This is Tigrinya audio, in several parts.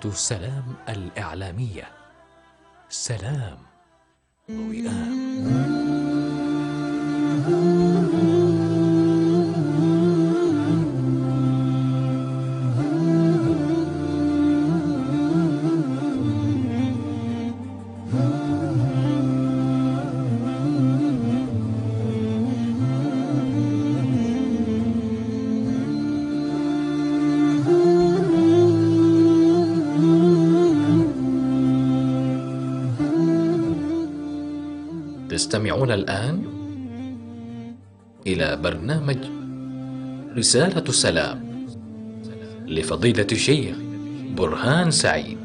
السلام الإعلامية. سلام وئام. تستمعون الآن إلى برنامج رسالة السلام لفضيلة الشيخ برهان سعيد.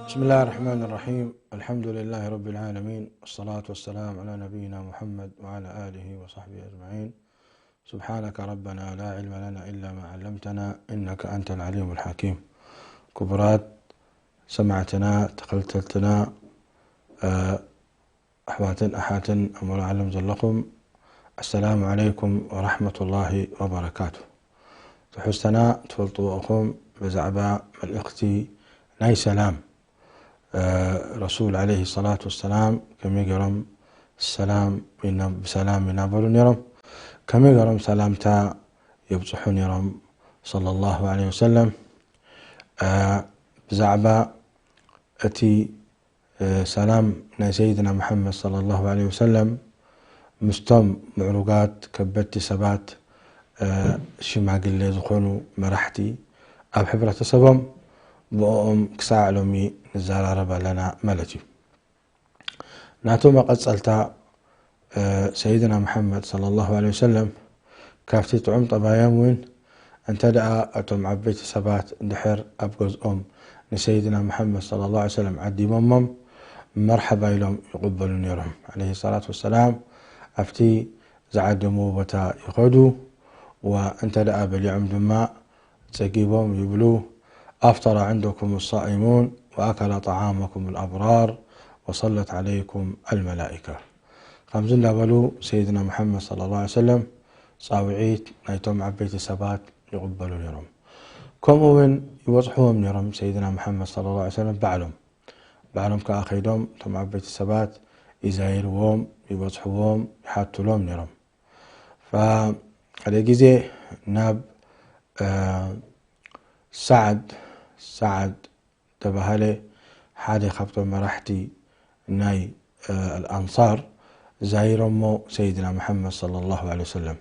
بسم الله الرحمن الرحيم. الحمد لله رب العالمين، والصلاة والسلام على نبينا محمد وعلى آله وصحبه أجمعين. سبحانك ربنا لا علم لنا إلا ما علمتنا إنك أنت العليم الحكيم. ክቡራት ሰማዕትና፣ ተኸታተልትና፣ እ፣ ኣሕዋትን ኣሓትን ኣብ መላእ ዓለም ዘለኹም፣ ኣሰላሙ ዓለይኩም ወራሕመቱላሂ ወበረካቱ። ትሕዝቶና ትፈልጥዎ ኢኹም ብዛዕባ መልእኽቲ ናይ ሰላም። እ፣ ረሱል ዓለይሂ ሰላቱ ወሰላም ከመይ ገይሮም ሰላም ይና-፣ ብሰላም ይናበሩ ነይሮም? ከመይ ገይሮም ሰላምታ የብጽሑ ነይሮም? ሰለላሁ ዓለይሂ ወሰለም። እ፣ ብዛዕባ እቲ፣ እ፣ ሰላም ናይ ሰይድና መሓመድ ሰለላሁ ዓለይሂ ወሰለም ምስቶም ምዕሩጋት ከበድቲ ሰባት፣ እ፣ ሽማግሌ ዝኾኑ መራሕቲ ኣብ ሕብረተሰቦም ብኦኦም ክሳዕ ሎሚ ንዘራረብ ኣለና ማለት እዩ። ናቱ መቐጸልታ፣ እ፣ ሰይድና መሓመድ ሰለላሁ ዓለይሂ ወሰለም ካብቲ ጥዑም ጠባዮም እውን እንተ ደኣ እቶም ዓበይቲ ሰባት ድሕር ኣብ ገዝኦም ንሰይድና መሓመድ ሰለላሁ ዓለይሂ ወሰለም ዓዲሞሞም መርሓባ ኢሎም ይቕበሉ ነይሮም። ዓለይሂ ሰላቱ ወሰላም ኣብቲ ዝዓደምዎ ቦታ ይኸዱ፣ ወእንተ ደኣ በሊዖም ድማ ጸጊቦም ይብሉ፣ أفطر عندكم الصائمون وأكل طعامكم الأبرار وصلت عليكم الملائكة። ከምዚ እንዳበሉ ሰይድና መሓመድ ሰለላሁ ዓለይሂ ወሰለም ጻውዒት ናይቶም ዓበይቲ ሰባት ይቕበሉ ነይሮም። ከምኡ እውን ይበጽሕዎም ነይሮም ሰይድና መሓመድ ሰለላሁ ዓለይሂ ወሰለም ባዕሎም። ባዕሎም ከኣ ከይዶም እቶም ዓበይቲ ሰባት ይዛይርዎም፣ ይበጽሕዎም፣ ይሓትሎም ነይሮም። ፈ-፣ ሓደ ግዜ ናብ፣ እ፣ ሳዕድ፣ ሳዕድ ተባሃለ ሓደ ካብቶም መራሕቲ ናይ፣ እ፣ ኣልኣንሳር ዛይሮሞ ሰይድና መሓመድ ሰለላሁ ዓለይሂ ወሰለም።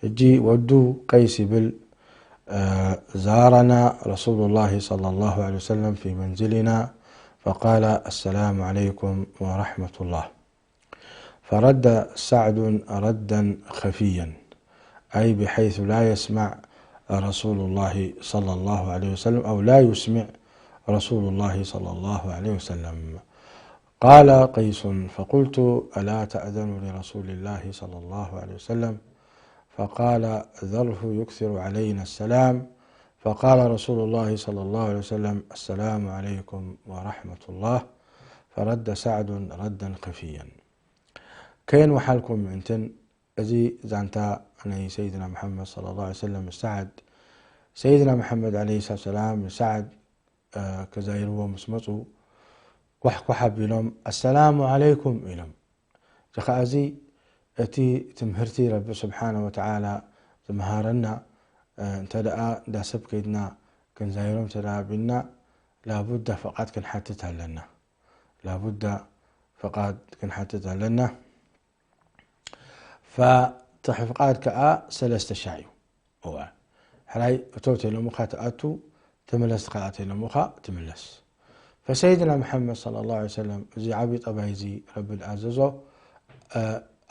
ሕጂ ወዱ ቀይስ ይብል፣ እ፣ زارنا رسول الله صلى الله عليه وسلم في منزلنا فقال: السلام عليكم ورحمة الله. فرد سعد ردا خفيا، أي بحيث لا يسمع رسول الله صلى الله عليه وسلم، أو لا يسمع رسول الله صلى الله عليه وسلم. قال قيس: فقلت: ألا تأذن لرسول الله صلى الله عليه وسلم؟ فقال: ذره يكثر علينا السلام. فقال رسول الله صلى الله عليه وسلم: السلام عليكم ورحمة الله. فرد سعد ردا خفيا. ከየን ወሓልኩም ምእንትን እዚ ዛንታ ናይ ሰይድና መሓመድ ሰለላሁ ዐለይሂ ወሰለም ምስ ሰዓድ፣ ሰይድና መሓመድ ዐለይሂ ሰላቱ ወሰላም ንሰዓድ፣ እ፣ ከዛይርዎ ምስ መጹ፣ ኳሕ ኳሕ ኣቢሎም፣ "ኣሰላሙ ዐለይኩም" ኢሎም። እዚ ኸኣ እዚ እቲ ትምህርቲ ረቢ ስብሓነ ወተዓላ ዝመሃረና፣ እ፣ እንተ ደኣ እንዳ ሰብ ከይድና ክንዛይሮም እንተ ደኣ ኣቢልና፣ ላቡዳ ፍቓድ ክንሓትት ኣለና። ላቡዳ ፍቓድ ክንሓትት ኣለና። ፈቲ ፍቓድ ከኣ ሰለስተ ሻዕ እዩ። እወ፣ ሕራይ እቶ ተይሎምኻ ትኣቱ፣ ተመለስ ከኣ ተይሎምኻ ትምለስ። ፈሰይድና መሓመድ ሰለላሁ ዐለይሂ ወሰለም እዚ ዓብዪ ጠባይ እዚ ረቢ ዝኣዘዞ፣ እ፣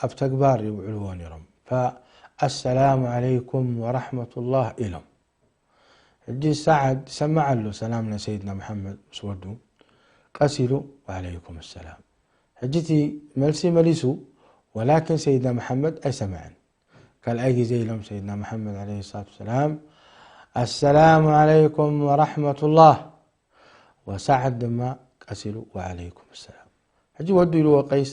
ኣብ ተግባር ይውዕልዎ ነይሮም። ፈኣሰላሙ ዐለይኩም ወረሕመቱላህ ኢሎም። ሕጂ ሰዓድ ይሰምዕ ኣሎ ሰላም ናይ ሰይድና መሓመድ ምስ ወዱ። ቀስ ኢሉ፣ "ወዓለይኩም ሰላም።" ሕጂ እቲ መልሲ መሊሱ፣ ወላኪን ሰይድና መሓመድ ኣይሰምዐን። ካልኣይ ግዜ ኢሎም ሰይድና መሓመድ ዐለይሂ ሰላቱ ወሰላም፣ "ኣሰላሙ ዐለይኩም ወረሕመቱላህ፣ ወሳዓድ ድማ ቀስ ኢሉ "ወዓለይኩም ሰላም." ሕጂ ወዱ ኢልዎ ቀይስ፣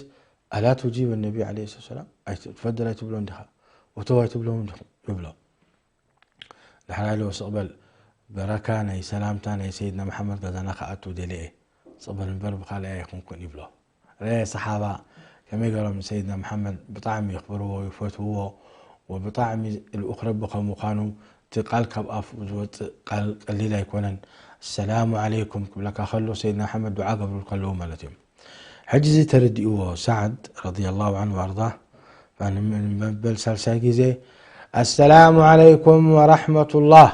"ኣላ ቱጂብ ነቢ ዓለይሂ ሰላም? ኣይት-፣ ትፈድል ኣይትብሎን ዲኻ? ወተው ኣይትብሎምን ዲኹም?" ይብሎ። ዳሕራይ ኢልዎ፣ "ስቕ በል፣ በረካ ናይ ሰላምታ ናይ ሰይድና መሓመድ ገዛና ክኣቱ ደልየ፣ ስቕ በል እምበር ብኻልእ ኣይኹንኩን" ይብሎ። ረ ሰሓባ ከመይ ገይሮም ንሰይድና መሓመድ ብጣዕሚ የኽብርዎ፣ ይፈትውዎ፣ ወብጣዕሚ ልኡኽ ረቢ ከም ምዃኑ እቲ ቃል ካብ ኣፉ ዝወፅእ ቃል ቀሊል ኣይኮነን። "ሰላሙ ዓለይኩም" ክብለካ ከሎ ሰይድና መሓመድ ዱዓ ገብሩ ከለዉ ማለት እዮም። ሕጂ እዚ ተረዲእዎ ሳዕድ ረዲየላሁ ዐንሁ ወኣርዳ፣ መበል ሳልሳይ ግዜ "ኣሰላሙ ዓለይኩም ወራሕመቱላህ"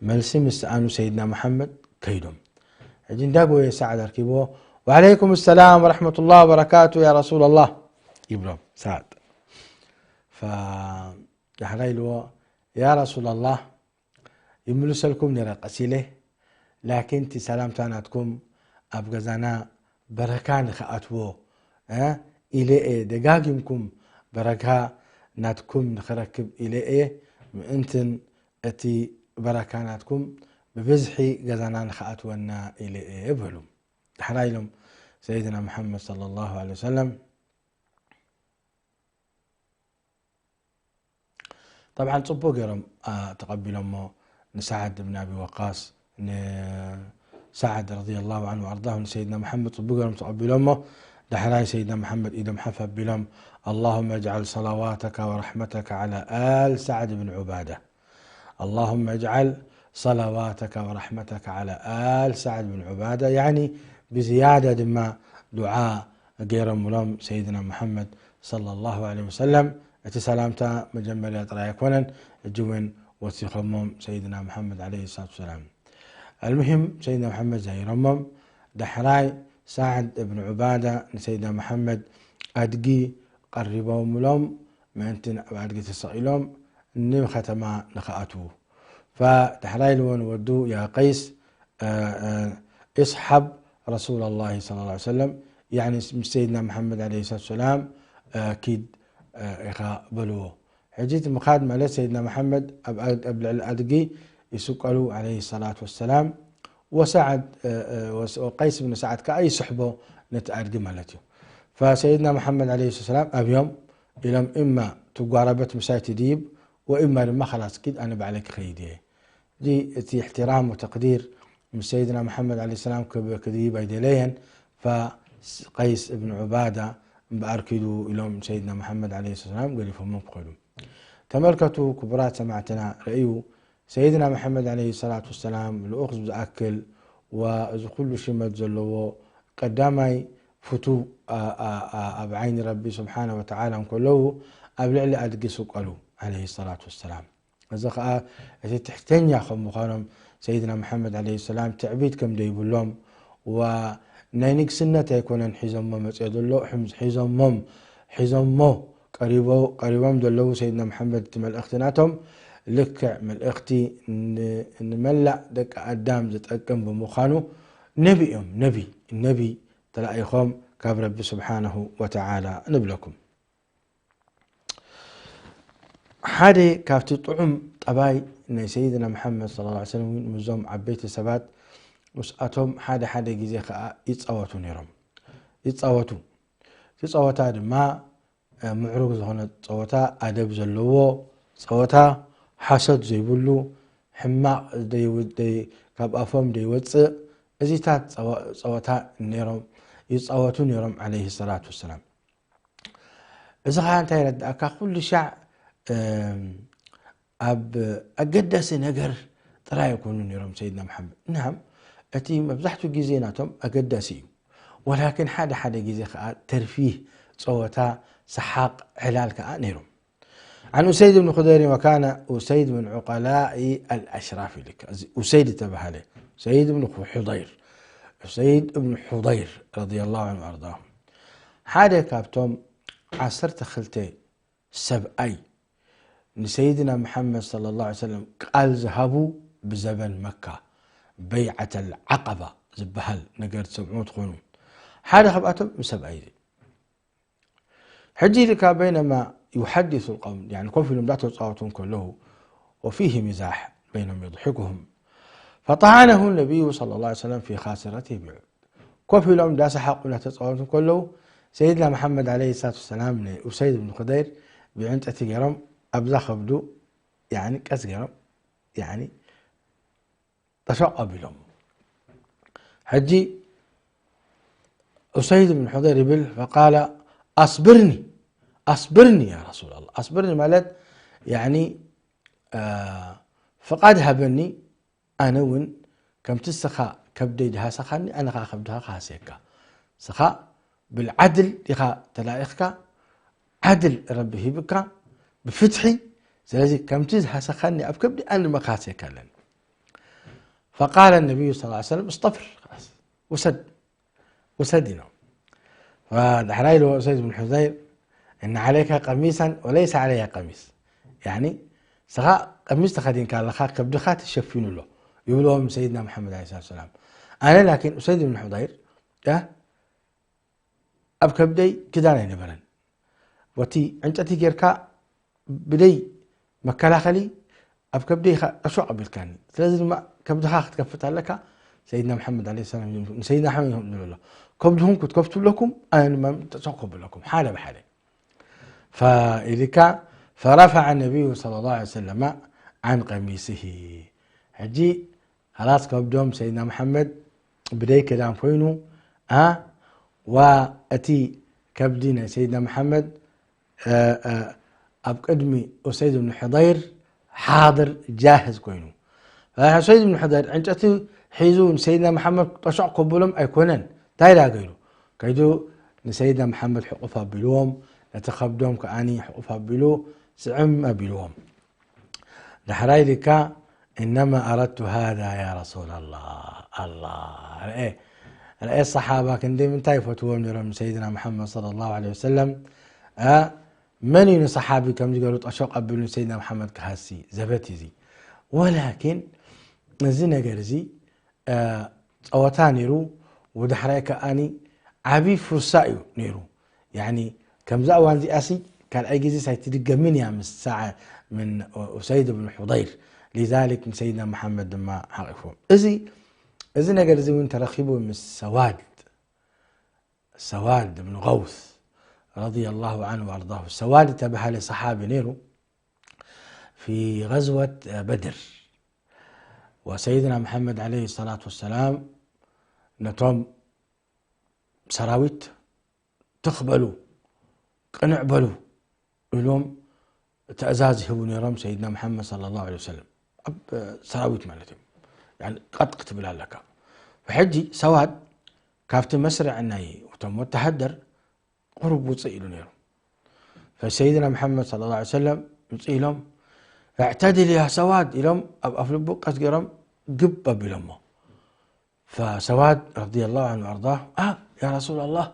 መልሲ ምስ ሰኣኑ ሰይድና መሓመድ ከይዶም። ሕጂ እንዳጎየ ሳዕድ ኣርኪብዎ፣ "ወዓለይኩም ሰላም ወራሕመቱላህ ወበረካቱ ያ ረሱላላህ" ይብሎም ሳዕድ። ፈ-፣ ዳሕራይ ኢልዎ፣ "ያ ረሱላላህ፣ ይምልሰልኩም ነይረ ቀስ ኢለ፣ ላኪን እቲ ሰላምታ ናትኩም ኣብ ገዛና በረካ ንኽኣትዎ፣ እ፣ ኢለ እየ፣ ደጋጊምኩም በረካ ናትኩም ንኽረክብ ኢለ እየ፣ ምእንትን እቲ በረካ ናትኩም ብብዝሒ ገዛና ንኽኣትወና ኢለ እየ" በሉ። ዳሕራይ ኢሎም ሰይድና መሓመድ ሰለላሁ ዐለይሂ ወሰለም፣ ጠብዓን ጽቡቕ ገይሮም፣ አ፣ ተቐቢሎሞ። ንሳዕድ ብን ኣቢ ወቃስ፣ ንሳዕድ ረዲየላሁ ዐንሁ ወኣርዳሁ፣ ንሰይድና መሓመድ ጽቡቕ ገይሮም ተቐቢሎሞ። ዳሕራይ ሰይድና መሓመድ ኢዶም ሓፍ ኣቢሎም፣ "ኣላሁመ እጅዓል ሰላዋተካ ወረሕመተካ ዐላ ኣል ሳዕድ ብን ዑባዳ። ኣላሁመ እጅዓል ሰላዋተካ ወረሕመተካ ዐላ ኣል ሳዕድ ብን ዑባዳ." ያዕኒ ብዝያዳ ድማ ዱዓ ገይሮምሎም ሰይድና መሓመድ ሰለላሁ ዐለይሂ ወሰለም። እቲ ሰላምታ መጀመርያ ጥራይ ኣይኮነን፣ ሕጂ እውን ወሲኾሞም ሰይድና መሓመድ ዐለይሂ ሰላቱ ወሰላም። ኣልሙሂም ሰይድና መሓመድ ዘይሮሞም፣ ዳሕራይ ሳዕድ እብን ዑባዳ ንሰይድና መሓመድ ኣድጊ ቀሪቦምሎም፣ ምእንቲ ኣብ ኣድጊ ተሰቒሎም ንከተማ ንኽኣትዉ። ፈዳሕራይ ኢልዎ ንወዱ፣ "ያ ቀይስ፣ እ፣ እ፣ እስሓብ ረሱላላሂ ሰለላሁ ዐለይሂ ወሰለም፣ ያዕኒ ምስ ሰይድና መሓመድ ዐለይሂ ሰላቱ ወሰላም፣ እ፣ ኪድ፣ እ፣ ኢኻ" በልዎ። ሕጂ እቲ ምኻድ ማለት ሰይድና መሓመድ ኣብ ኣድ-፣ ኣብ ልዕሊ ኣድጊ ይስቀሉ ዐለይሂ ሰላቱ ወሰላም፣ ወሰዓድ፣ እ፣ እ፣ ወስ-፣ ወቀይስ ብን ሰዓድ ከኣ ይስሕቦ ነቲ ኣድጊ ማለት እዩ። ፈሰይድና መሓመድ ዐለይሂ ሰላም ኣብዮም ኢሎም፣ "እማ ትጓረበት ምሳይ ትድይብ፣ ወእማ ድማ ኸላስ ኪድ፣ ኣነ ባዕለይ ክኸይድ እየ።" እዚ እቲ እሕትራም ወተቅዲር ምስ ሰይድና መሓመድ ዐለይሂ ሰላም ክብ-፣ ክድይብ ኣይደለየን። ፈቀይስ እብን ዑባዳ እምበኣር ኪዱ ኢሎም ሰይድና መሓመድ ዐለይሂ ሰላም ገዲፎሞም ክኸዱ። ተመልከቱ ክቡራት ሰማዕትና፣ ረእዩ ሰይድና መሓመድ ዐለይሂ ሰላቱ ወሰላም ልኡኽ ዝኣክል ወእዚ ኩሉ ሽመት ዘለዎ ቀዳማይ ፍቱው ኣ-፣ ኣ-፣ ኣ-፣ ኣብ ዓይኒ ረቢ ስብሓነ ወተዓላ እንከለዉ ኣብ ልዕሊ ኣድጊ ስቀሉ ዐለይሂ ሰላቱ ወሰላም። እዚ ኸኣ እቲ ትሕተኛ ከም ምዃኖም ሰይድና መሓመድ ዐለይሂ ሰላም ትዕቢት ከም ደይብሎም፣ ወ-፣ ናይ ንግስነት ኣይኮነን ሒዞሞ መጽዮ ዘሎ፣ ሕም-፣ ሒዞሞም፣ ሒዞሞ ቀሪቦ-፣ ቀሪቦም ዘለዉ ሰይድና መሓመድ እቲ መልእኽቲ ናቶም ልክዕ መልእኽቲ ን-፣ ንመላእ ደቂ ኣዳም ዝጠቅም ብምዃኑ ነቢ እዮም፣ ነቢ፣ ነቢ ተላኢኾም ካብ ረቢ ስብሓነሁ ወተዓላ ንብለኩም። ሓደ ካብቲ ጥዑም ጠባይ ናይ ሰይድና መሓመድ ሰለላሁ ዐለይሂ ወሰለም እውን ምስዞም ዓበይቲ ሰባት ምስኣቶም ሓደ ሓደ ግዜ ኸኣ ይጻወቱ ነይሮም። ይጻወቱ። እቲ ጸወታ ድማ፣ እ፣ ምዕሩግ ዝኾነ ጸወታ፣ ኣደብ ዘለዎ ጸወታ፣ ሓሶት ዘይብሉ፣ ሕማቕ ደይ-፣ ደይ-፣ ካብ ኣፎም ደይወጽእ፣ እዚታት ጸወ-፣ ጸወታ ነይሮም፣ ይጻወቱ ነይሮም ዐለይሂ ሰላቱ ወሰላም። እዚ ኸኣ እንታይ የረድኣካ? ኩሉ ሻዕ፣ እም፣ ኣብ ኣገዳሲ ነገር ጥራይ ኣይኮኑን ነይሮም ሰይድና መሓመድ። ናም፣ እቲ መብዛሕትኡ ግዜ ናቶም ኣገዳሲ እዩ። ወላኪን ሓደ ሓደ ግዜ ኸኣ ተርፊህ፣ ጸወታ፣ ሰሓቕ፣ ዕላል ከኣ ነይሮም። عن أسيد بن خدير وكان أسيد من عقلاء الأشراف لك. أسيد تبهله. أسيد بن حضير. أسيد بن حضير رضي الله عنه وأرضاه. ሓደ ካብቶም ዓሰርተ ክልተ ሰብኣይ ንሰይድና መሓመድ ሰለላሁ ዐለይሂ ወሰለም ቃል ዝሃቡ ብዘበን መካ በይዓተል ዓቀባ ዝበሃል ነገር ትሰምዑ ትኾኑ። ሓደ ካብኣቶም ሰብኣይ እዩ። ሕጂ ኢልካ በይነማ ዩሐዲሱ ልቀውም፣ ያኒ ኮፍ ኢሎም እንዳተፃወቱ እንከለዉ፣ ወፊህ ሚዛሕ በይኖም የድሕኩሁም። فطعنه النبي صلى الله عليه وسلم في خاصرته بعود. ኮፍ ኢሎም እንዳሰሓቁ እንዳተጻወቱ ከለዉ ሰይድና መሓመድ ዓለይሂ ሰላቱ ወሰላም ንኡሰይድ ብን ኹደይር ብዕንጨቲ ገይሮም ኣብዛ ከብዱ ያኒ ቀስ ገይሮም ያኒ ጠሸቕ ኣቢሎም። ሕጂ ኡሰይድ ብን ሑደይር ይብል ፈቃለ ኣስብርኒ ኣስብርኒ ያ ረሱላላህ ኣስብርኒ ማለት ያኒ ፍቓድ ሃበኒ ኣነ እውን ከምቲ ስኻ ከብደይ ድሃሰኻኒ ኣነ ኸዓ ከብድኻ ክሃስየካ ስኻ ብልዓድል ኢኻ ተላኢኽካ ዓድል ረቢ ሂብካ ብፍትሒ ስለዚ ከምቲ ዝሃሰኻኒ ኣብ ከብዲ ኣነ ድማ ክሃስየካ ኣለኒ فقال النبي صلى الله عليه وسلم استفر ውሰድ ውሰድ ኢሎም ዳሕራይ ኢልዎ ኡሰይድ ብን ሑዘይር እነ ዓለይካ ቀሚሳን ወለይሰ ዓለያ ቀሚስ ያኒ ስኻ ቀሚስ ተኸዲንካ ኣለኻ ከብድኻ ተሸፊኑ ኣሎ ይብልዎም ሰይድና መሓመድ ለ ሰላት ሰላም ኣነ ላኪን ኡሰይድ ብን ሑዘይር ኣብ ከብደይ ክዳን ኣይነበረን ወቲ ዕንጨቲ ጌርካ ብደይ መከላኸሊ ኣብ ከብደይ ጠሾቕ ኣቢልካኒ ስለዚ ድማ ከብድኻ ክትከፍት ኣለካ ሰይድና መሓመድ ለ ሰላም ንሰይድና ሓመድ ዝብሎ ከብድኹም ክትከፍቱ ኣለኩም ኣነ ድማ ጠሾቕ ከብለኩም ሓደ ብሓደ ኢልካ فرفع النبي صلى الله عليه وسلم عن قميصه ሕጂ خلاص ከብዶም ሰይድና መሓመድ ብደይ ክዳን ኮይኑ ዋ እቲ ከብዲ ናይ ሰይድና መሓመድ ኣብ ቅድሚ ኡሰይድ ብን ሑደይር ሓድር ጃህዝ ኮይኑ ኡሰይድ ብን ሑደይር ዕንጨቲ ሒዙ ንሰይድና መሓመድ ጠሾቕ ከብሎም ኣይኮነን እንታይ ዳ ገይሩ ከይዱ ንሰይድና መሓመድ ሕቑፍ ኣቢልዎም ነቲ ከብዶም ከኣኒ ሕቑፍ ኣቢሉ ስዕም ኣቢልዎም ዳሕራይ ኢልካ إنما أردت هذا يا رسول الله الله رأي رأي الصحابة ክንዲ ምንታይ ይፈትዎም ነይሮም ንሰይድና መሓመድ صلى الله عليه وسلم መን እዩ ንصሓቢ ከምዚ ገይሩ ጠሾቕ ኣቢሉ ንሰይድና መሓመድ ክሃሲ ዘበት እዩ እዚ ወላኪን እዚ ነገር እዚ ጸወታ ነይሩ ወዳሕራይ ከኣኒ ዓብዪ ፍርሳ እዩ ነይሩ ያኒ ከምዛ እዋን እዚኣሲ ካልኣይ ግዜ ሳይትድገምን እያ ምስ ሳዕ ምን ኡሰይድ ብን ሑደይር ሊዛሊክ ንሰይድና መሓመድ ድማ ሓቂፎም እዚ እዚ ነገር እዚ እውን ተረኪቡ ምስ ሰዋድ ሰዋድ ብን غوث رضي الله عنه وأرضاه ሰዋድ ተባሃለ ሰሓቢ ነይሩ في غزوة بدر وسيدنا محمد عليه الصلاة والسلام ነቶም ሰራዊት ትኽ በሉ ቅንዕ በሉ ኢሎም ትእዛዝ ይህቡ ነይሮም ሰይድና መሓመድ صلى الله عليه وسلم ኣብ ሰራዊት ማለት እዮም ቀጥ ክትብል ኣለካ ሕጂ ሰዋድ ካብቲ መስርዕ ናይ እቶም ወተሃደር ቁሩብ ውፅእ ኢሉ ነይሩ ፈሰይድና መሓመድ صلى الله عليه وسلم ውፅእ ኢሎም اعتدل يا سواد ኢሎም ኣብ ኣፍልቡ ቀስ ገይሮም ግብ ኣቢሎሞ فسواد رضي الله عنه وأرضاه آه يا رسول الله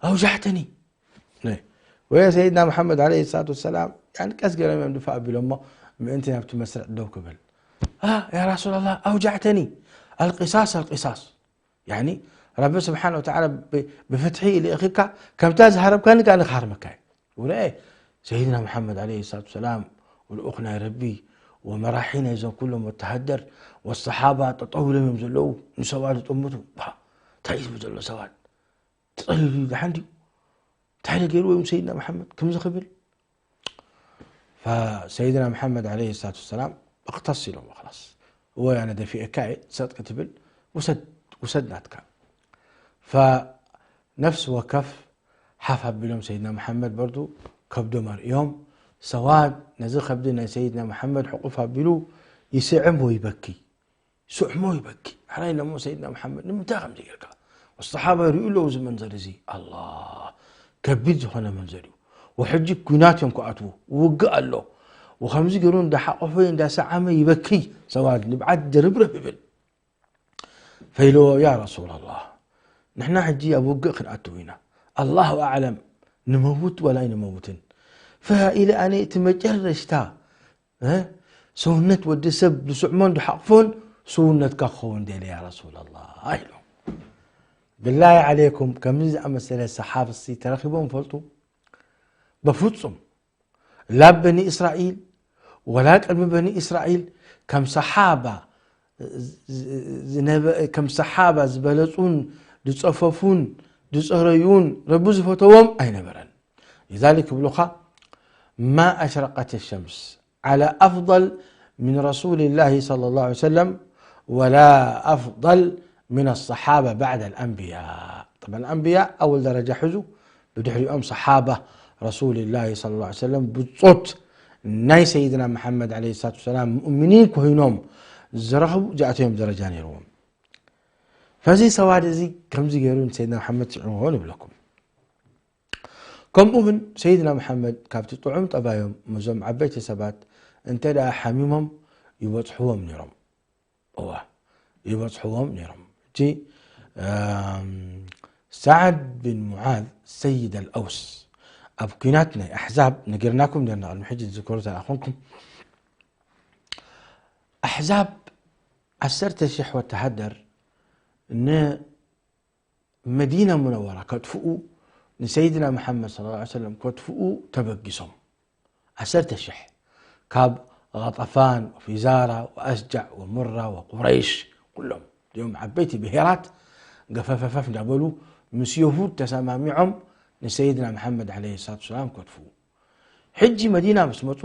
أوجعتني ወይ ሰይድና መሓመድ عليه الصلاة والسلام ቀስ ገይሮም እዮም ድፋእ ኣቢሎሞ ምእንቲ ናብቲ መስርዕ ደው ክብል آه يا رسول الله أوجعتني القصاص القصاص ያኒ ረቢ ስብሓን ወተዓላ ብፍትሒ ልእኽካ ከምታ ዝሃረብካኒ ከኣ ንክሃርመካ እዩ ውረኤ ሰይድና መሓመድ ዓለይሂ ሰላቱ ወሰላም ልኡኽ ናይ ረቢ ወመራሒ ናይዞም ኩሎም ወተሃደር ወሰሓባ ጠጠው ኢሎም እዮም ዘለዉ ንሰባት ዝጥምቱ እንታይ እዩ ዝብል ዘሎ ሰባት ተጸሊሉ እዩ ደሓን ድዩ እንታይ ገይርዎ እዮም ሰይድና መሓመድ ከምዚ ክብል فسيدنا محمد عليه الصلاة والسلام اقتص له خلاص هو يعني دفئك صدق تبل وسد وسد ناتك فنفس وكف ሓፍ ኣቢሎም ሰይድና መሓመድ በርዱ ከብዶም ኣርእዮም ሰዋድ ነዚ ከብዲ ናይ ሰይድና መሓመድ ሕቁፍ ኣቢሉ ይስዕም ወይ ይበኪ ስዕሞ ይበኪ ሕራይ ለሞ ሰይድና መሓመድ ንምንታይ ከምዚ ጌርካ ወሰሓባ ይርእዩ ኣለዉ እዚ መንዘር እዚ ኣላ ከቢድ ዝኾነ መንዘር እዩ ወሕጂ ኩናት እዮም ክኣትዉ ውግእ ኣሎ ወከምዚ ገይሩ እንዳሓቆፈ እንዳሰዓመ ይበኪ ሰዋድ ንብዓት ድርብርብ ይብል ፈኢልዎ ያ ረሱል ኣላህ ንሕና ሕጂ ኣብ ውግእ ክንኣትው ኢና ኣላሁ ኣዕለም ንመውት ወላ ኣይንመውትን ፈኢለ ኣነ እቲ መጨረሽታ ሰውነት ወዲ ሰብ ዝስዕሞን ዝሓቕፎን ሰውነትካ ክኸውን ደለ ያ ረሱላላህ ኢሉ። ብላሂ ዓለይኩም ከምዚ ዝኣመሰለ ሰሓብሲ ተረኺቦም ፈልጡ? በፍጹም ላ በኒ እስራኤል ወላ ቅድሚ በኒ እስራኤል ከም ሰሓባ ዝ- ዝ- ዝነበ- ከም ሰሓባ ዝበለጹን ዝጸፈፉን ዝጸረዩን ረቢ ዝፈተዎም ኣይነበረን። لذلك ይብሉኻ ما أشرقت الشمس على أفضل من رسول الله صلى الله عليه وسلم ولا أفضل من الصحابة بعد الأنبياء. طبعا الأنبياء أول درجة ሒዙ ብድሕሪኦም ሰሓባ ረሱልላሂ ሰለላሁ ዐለይሂ ወሰለም ብጾት ናይ ሰይድና መሓመድ ዐለይሂ ሰላቱ ወሰላም ሙእሚኒን ኮይኖም ዝረኽቡ እዚኣቶም እዮም ደረጃ ነይርዎም። ፈዚ ሰዋድ እዚ ከምዚ ገይሩ ንሰይድና መሓመድ ስዕምዎ ንብለኩም። ከምኡ እውን ሰይድና መሓመድ ካብቲ ጥዑም ጠባዮም ምስዞም ዓበይቲ ሰባት እንተ ደኣ ሓሚሞም ይበጽሕዎም ነይሮም። እዋ ይበጽሕዎም ነይሮም። እቲ ሳዕድ ብን ሙዓዝ ሰይድ ኣልኣውስ ኣብ ኲናት ናይ ኣሕዛብ ነጊርናኩም ነርና። ቅድሚ ሕጂ ዝዝከሩ ተኣኾንኩም ኣሕዛብ ዓሰርተ ሽሕ ወተሃደር ንመዲና ሙነወራ ከጥፍኡ ንሰይድና መሓመድ صلى الله عليه وسلم ከጥፍኡ ተበጊሶም። ዓሰርተ ሽሕ ካብ غطفان وفزارة وأشجع ومرة وقريش ኩሎም እዚኦም ዓበይቲ ብሄራት ገፈፈፈፍ እንዳበሉ ምስ የሁድ ተሰማሚዖም ንሰይድና መሓመድ عليه الصلاة والسلام ከጥፍኡ። ሕጂ መዲና ምስ መፁ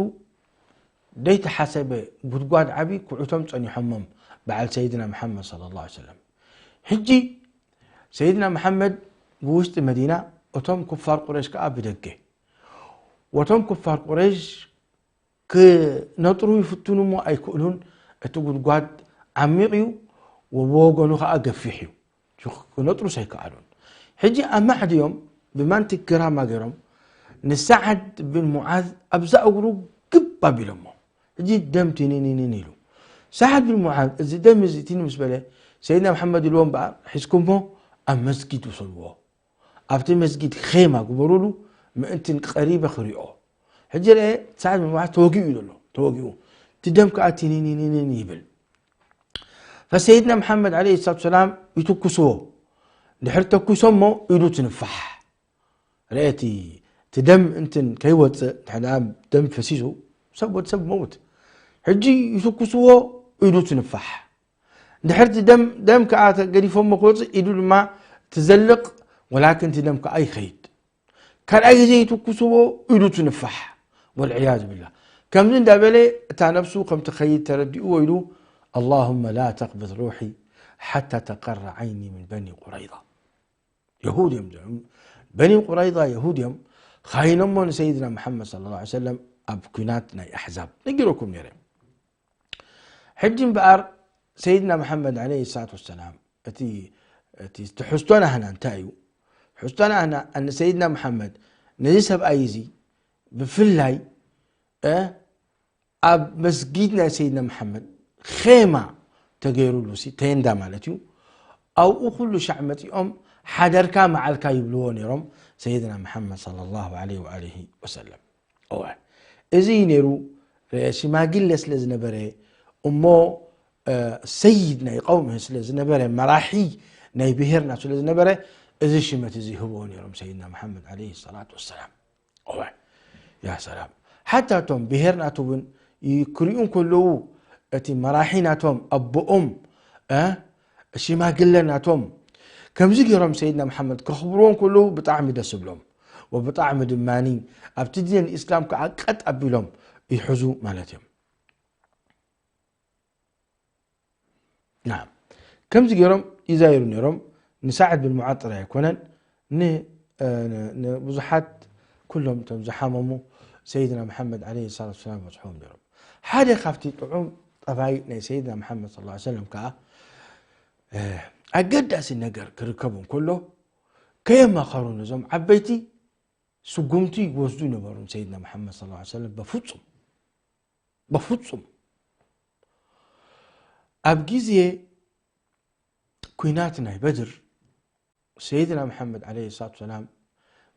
ደይተሓሰበ ጉድጓድ ዓቢ ኩዕቶም ጸኒሖሞም በዓል ሰይድና መሓመድ صلى الله عليه وسلم። ሕጂ ሰይድና መሓመድ ብውሽጢ መዲና እቶም ኩፋር ቁረሽ ከኣ ብደገ ወቶም ኩፋር ቁረይሽ ክነጥሩ ይፍትኑ እሞ ኣይክእሉን። እቲ ጉድጓድ ዓሚቕ እዩ፣ ወብወገኑ ኸዓ ገፊሕ እዩ። ክነጥሩስ ኣይከኣሉን። ሕጂ ኣማዕድዮም ብማንቲክ ግራማ ገይሮም ንሰዓድ ብን ሙዓዝ ኣብዛ እግሩ ግብ ኣቢሎሞ። ሕጂ ደም ቲኒኒኒን ኢሉ። ሰዓድ ብን ሙዓዝ እዚ ደም እዚ ቲኒ ምስ በለ ሰይድና መሓመድ ኢልዎም በኣር ሒዝኩሞ ኣብ መስጊድ ውሰድዎ። ኣብቲ መስጊድ ኼማ ግበሩሉ ምእንትን ቀሪበ ክሪኦ። ሕጂ ርአ ሰዓድ ብን ሙዓዝ ተወጊኡ እዩ ዘሎ። ተወጊኡ እቲ ደም ከዓ ቲኒኒኒን ይብል። ፈሰይድና መሓመድ عليه الصلاة والسلام ይትኩስዎ። ድሕር ተኩሶሞ ኢዱ ትንፋሕ። ርአ እቲ እቲ ደም እንትን ከይወፅእ ድሕር ደም ፈሲሱ ሰብ ወዲ ሰብ መውት። ሕጂ ይትኩስዎ ኢዱ ትንፋሕ። ድሕርቲ ደም ደም ከዓ ገዲፎሞ ክወፅእ ኢዱ ድማ ትዘልቕ። ወላክን እቲ ደም ከዓ ይኸይድ። ካልኣይ ግዜ ይትኩስዎ ኢዱ ትንፋሕ። والعياذ بالله ከምዚ እንዳበለ እታ ነብሱ ከም ትኸይድ ተረዲእዎ ኢሉ اللهم لا تقبض روحي حتى تقر عيني من بني قريظة። የሁድ እዮም እዚኦም። በኒ ቁረይዛ የሁድ እዮም። ኻይኖሞ ንሰይድና መሓመድ صلى الله عليه وسلم ኣብ ኩናት ናይ ኣሕዛብ ነጊረኩም ነይረ። ሕጂ እምበኣር ሰይድና መሓመድ عليه الصلاة والسلام እቲ እቲ ትሕዝቶ ናህና እንታይ እዩ? ትሕዝቶ ናህና ንሰይድና መሓመድ ነዚ ሰብኣይ እዚ ብፍላይ ኣብ መስጊድ ናይ ሰይድና መሓመድ ኼማ ተገይሩሉ ሲ ተንዳ ማለት እዩ። ኣብኡ ኩሉ ሻዕ መፂኦም ሓደርካ መዓልካ ይብልዎ ነይሮም ሰይድና መሓመድ صلى الله عليه وآله وسلم። እወ እዚ እዩ ነይሩ። ሽማግለ ስለ ዝነበረ እሞ ሰይድ ናይ ቀውሚ ስለ ዝነበረ መራሒ ናይ ብሄርና ስለ ዝነበረ እዚ ሽመት እዚ ይህብዎ ነይሮም ሰይድና መሓመድ عليه الصلاة والسلام። እወ ያ ሰላም ሓታ እቶም ብሄር ናቱ እውን ክሪኡ እንከለዉ እቲ መራሒ ናቶም ኣቦኦም ሽማግለ ናቶም ከምዚ ገይሮም ሰይድና መሓመድ ከኽብርዎ እንከለዉ ብጣዕሚ ደስ ይብሎም። ወብጣዕሚ ድማ ኣብቲ ዲን እስላም ከዓ ቀጥ ኣቢሎም ይሕዙ ማለት እዮም። ናም ከምዚ ገይሮም ይዛይሩ ነይሮም። ንሳዕድ ብን ሙዓዝ ጥራይ ኣይኮነን ንብዙሓት ኩሎም እቶም ዝሓመሙ ሰይድና መሓመድ عليه الصلاة والسلام በፅሖም ነይሮም። ሓደ ካብቲ ጥዑም ጠባይ ናይ ሰይድና መሓመድ صلى الله عليه وسلم ከዓ ኣገዳሲ ነገር ክርከብ እንከሎ ከየማኸሩ ነዞም ዓበይቲ ስጉምቲ ይወስዱ ነበሩ ሰይድና መሓመድ صلى الله عليه وسلم በፍፁም በፍፁም ኣብ ግዜ ኩናት ናይ በድር ሰይድና መሓመድ عليه الصلاة والسلام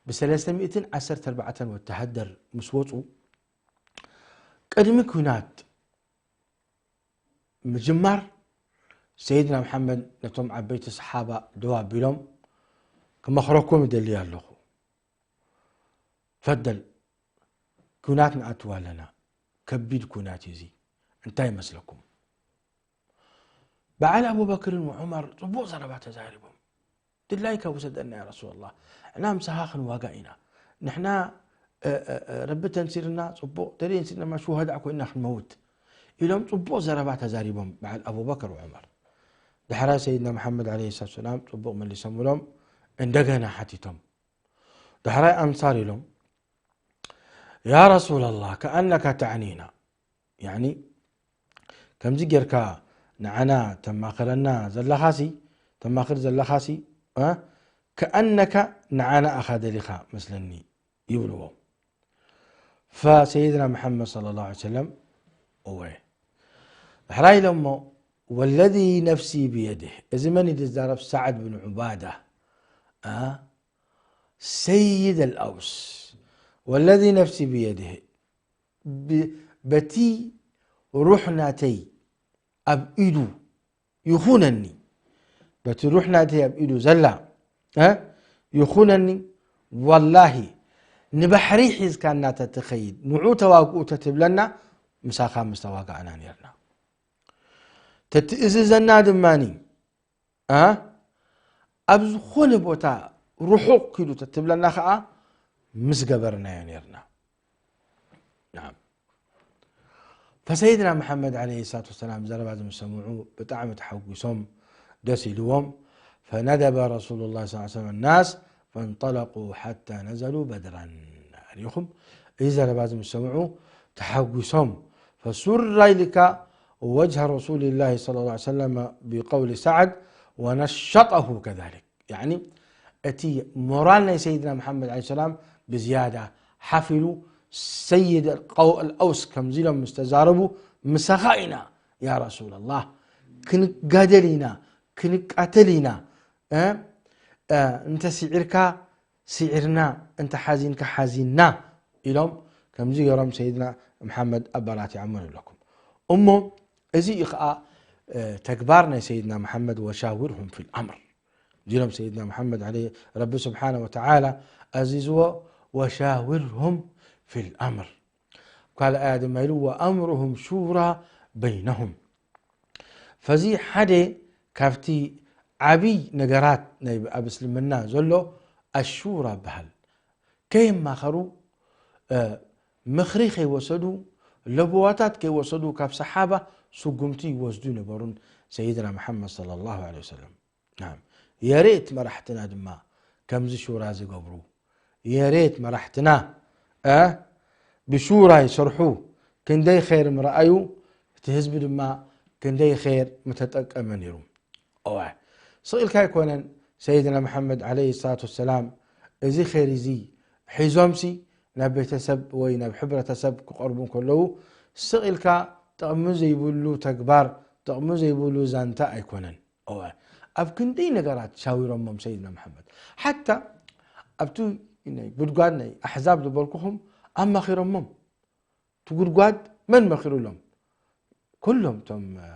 ብሰለስተ ሚእትን ዓሰርተ ኣርባዕተን ወተሃደር ምስ ወፁ ቅድሚ ኩናት ምጅማር ሰይድና መሓመድ ነቶም ዓበይቲ ሰሓባ ደው ኣቢሎም ክመኽረኩም ይደሊ ኣለኹ። ፈደል ኩናት ንኣትዋ ኣለና። ከቢድ ኩናት እዩ እዚ። እንታይ ይመስለኩም? በዓል ኣቡበክርን ወዑመር ጽቡቕ ዘረባ ተዛሪቦም። ድላይካ ውሰደና ያ ረሱላላህ፣ ንሕና ምሳኻ ክንዋጋእ ኢና። ንሕና፣ እ፣ እ፣ እ፣ ረቢ ተንሲርና ጽቡቕ፣ ተደየንሲርና ድማ ሽወሃዳእ ኮይንና ክንመውት ኢሎም ጽቡቕ ዘረባ ተዛሪቦም በዓል ኣቡበክር ወዑመር። ዳሕራይ ሰይድና መሓመድ ዓለይሂ ሰላቱ ወሰላም ጽቡቕ መሊሶምሎም፣ እንደገና ሓቲቶም። ዳሕራይ ኣንሳር ኢሎም፣ ያ ረሱላላህ፣ ከኣነካ ተዕኒና፣ ያኒ ከምዚ ጌርካ ንዓና ተማኽረና ዘለኻሲ፣ ተማኽር ዘለኻሲ፣ እ፣ ከኣነካ ንዓና ኣኻ ደሊኻ መስለኒ ይብልዎም። ፈሰይድና መሓመድ ሰለላሁ ዐለይሂ ወሰለም፣ እወ። ዳሕራይ ኢሎሞ፣ ወለዚ ነፍሲ ብየድህ፣ እዚ መን እዩ ዝዛረብ? ሳዕድ ብን ዑባዳ፣ እ፣ ሰይድ ኣልኣውስ፣ ወለዚ ነፍሲ ብየድህ፣ ብ-፣ በቲ ሩሕ ናተይ ኣብ ኢዱ ይኹነኒ፣ በቲ ሩሕ ናተይ ኣብ ኢዱ ዘላ፣ እ፣ ይኹነኒ፣ ዋላሂ ንባሕሪ ሒዝካ እናተትኸይድ፣ ንዑ ተዋግኡ ተትብለና፣ ምሳኻ ምስ ተዋጋእና ኔርና። ተትእዝዘና ድማኒ፣ እ፣ ኣብ ዝኾነ ቦታ ርሑቕ ኪዱ ተትብለና ኸኣ ምስ ገበርናዮ ኔርና። ናም። ፈሰይድና መሓመድ ዓለይሂ ሰላቱ ወሰላም ዘረባ እዚ ምስ ሰምዑ ብጣዕሚ ተሓጒሶም፣ ደስ ኢልዎም። ፈነደበ ረሱሉላህ ሰለላሁ ዐለይሂ ወሰለም ናስ ፈንጠለቁ ሓታ ነዘሉ በድራን። ርኢኹም፣ እዚ ዘረባ እዚ ምስ ሰምዑ ተሓጒሶም። ፈሱራ ኢልካ ወጅሃ ረሱሊላህ ሰለላሁ ዐለይሂ ወሰለም ብቀውሊ ሰዓድ ወነሸጠሁ ከዛሊክ። ያዕኒ፣ እቲ ሞራል ናይ ሰይድና መሓመድ ዓለይሂ ሰላም ብዝያዳ ሓፍ ኢሉ፣ ሰይድ ኣልቀው-፣ ኣልኣውስ ከምዚ ኢሎም ምስ ተዛረቡ፣ ምሳኻ ኢና ያ ረሱላላህ፣ ክንጋደል ኢና፣ ክንቃተል ኢና፣ እ፣ እ፣ እንተ ስዒርካ ስዒርና፣ እንተ ሓዚንካ ሓዚንና ኢሎም ከምዚ ገይሮም ሰይድና መሓመድ ኣባላቲዖሞ ንብለኩም። እሞ እዚ እዩ ኸኣ፣ እ፣ ተግባር ናይ ሰይድና መሓመድ ወሻውርሁም ፊል ኣምር። ኢሎም ሰይድና መሓመድ ዓለይ-፣ ረቢ ስብሓነ ወተዓላ ኣዚዝዎ፣ "ወሻውርሁም ፊል ኣምር።" ካልእ ኣያ ድማ ኢሉ፣ "ወኣምሩሁም ሹራ በይነሁም።" ፈዚ ሓደ ካብቲ ዓብይ ነገራት ናይ ኣብ እስልምና ዘሎ ኣሹራ በሃል። ከየማኸሩ፣ እ፣ ምኽሪ ከይወሰዱ፣ ለበዋታት ከይወሰዱ ካብ ሰሓባ ስጉምቲ ይወስዱ ነበሩን ሰይድና መሓመድ ሰለላሁ ዐለይሂ ወሰለም። ናም። የሬት መራሕትና ድማ ከምዚ ሹራ ዝገብሩ። የሬት መራሕትና፣ እ፣ ብሹራ ይሰርሑ፣ ክንደይ ኸይር ምረኣዩ፣ እቲ ህዝቢ ድማ ክንደይ ኸይር ምተጠቀመ ነይሩ። እወ፣ ስቕ ኢልካ ኣይኮነን ሰይድና መሓመድ ዓለይሂ ሰላቱ ወሰላም እዚ ኸይር እዚ ሒዞምሲ ናብ ቤተሰብ ወይ ናብ ሕብረተሰብ ክቐርቡ እንከለዉ፣ ስቕ ኢልካ ጥቕሚ ዘይብሉ ተግባር፣ ጥቕሚ ዘይብሉ ዛንታ ኣይኮነን። እወ፣ ኣብ ክንደይ ነገራት ሻዊሮሞም ሰይድና መሓመድ። ሓታ ኣብቲ ናይ ጉድጓድ ናይ ኣሕዛብ ዝበልኩኹም ኣማኺሮሞም። እቲ ጉድጓድ መን መኺሩሎም? ኩሎም እቶም፣ እ፣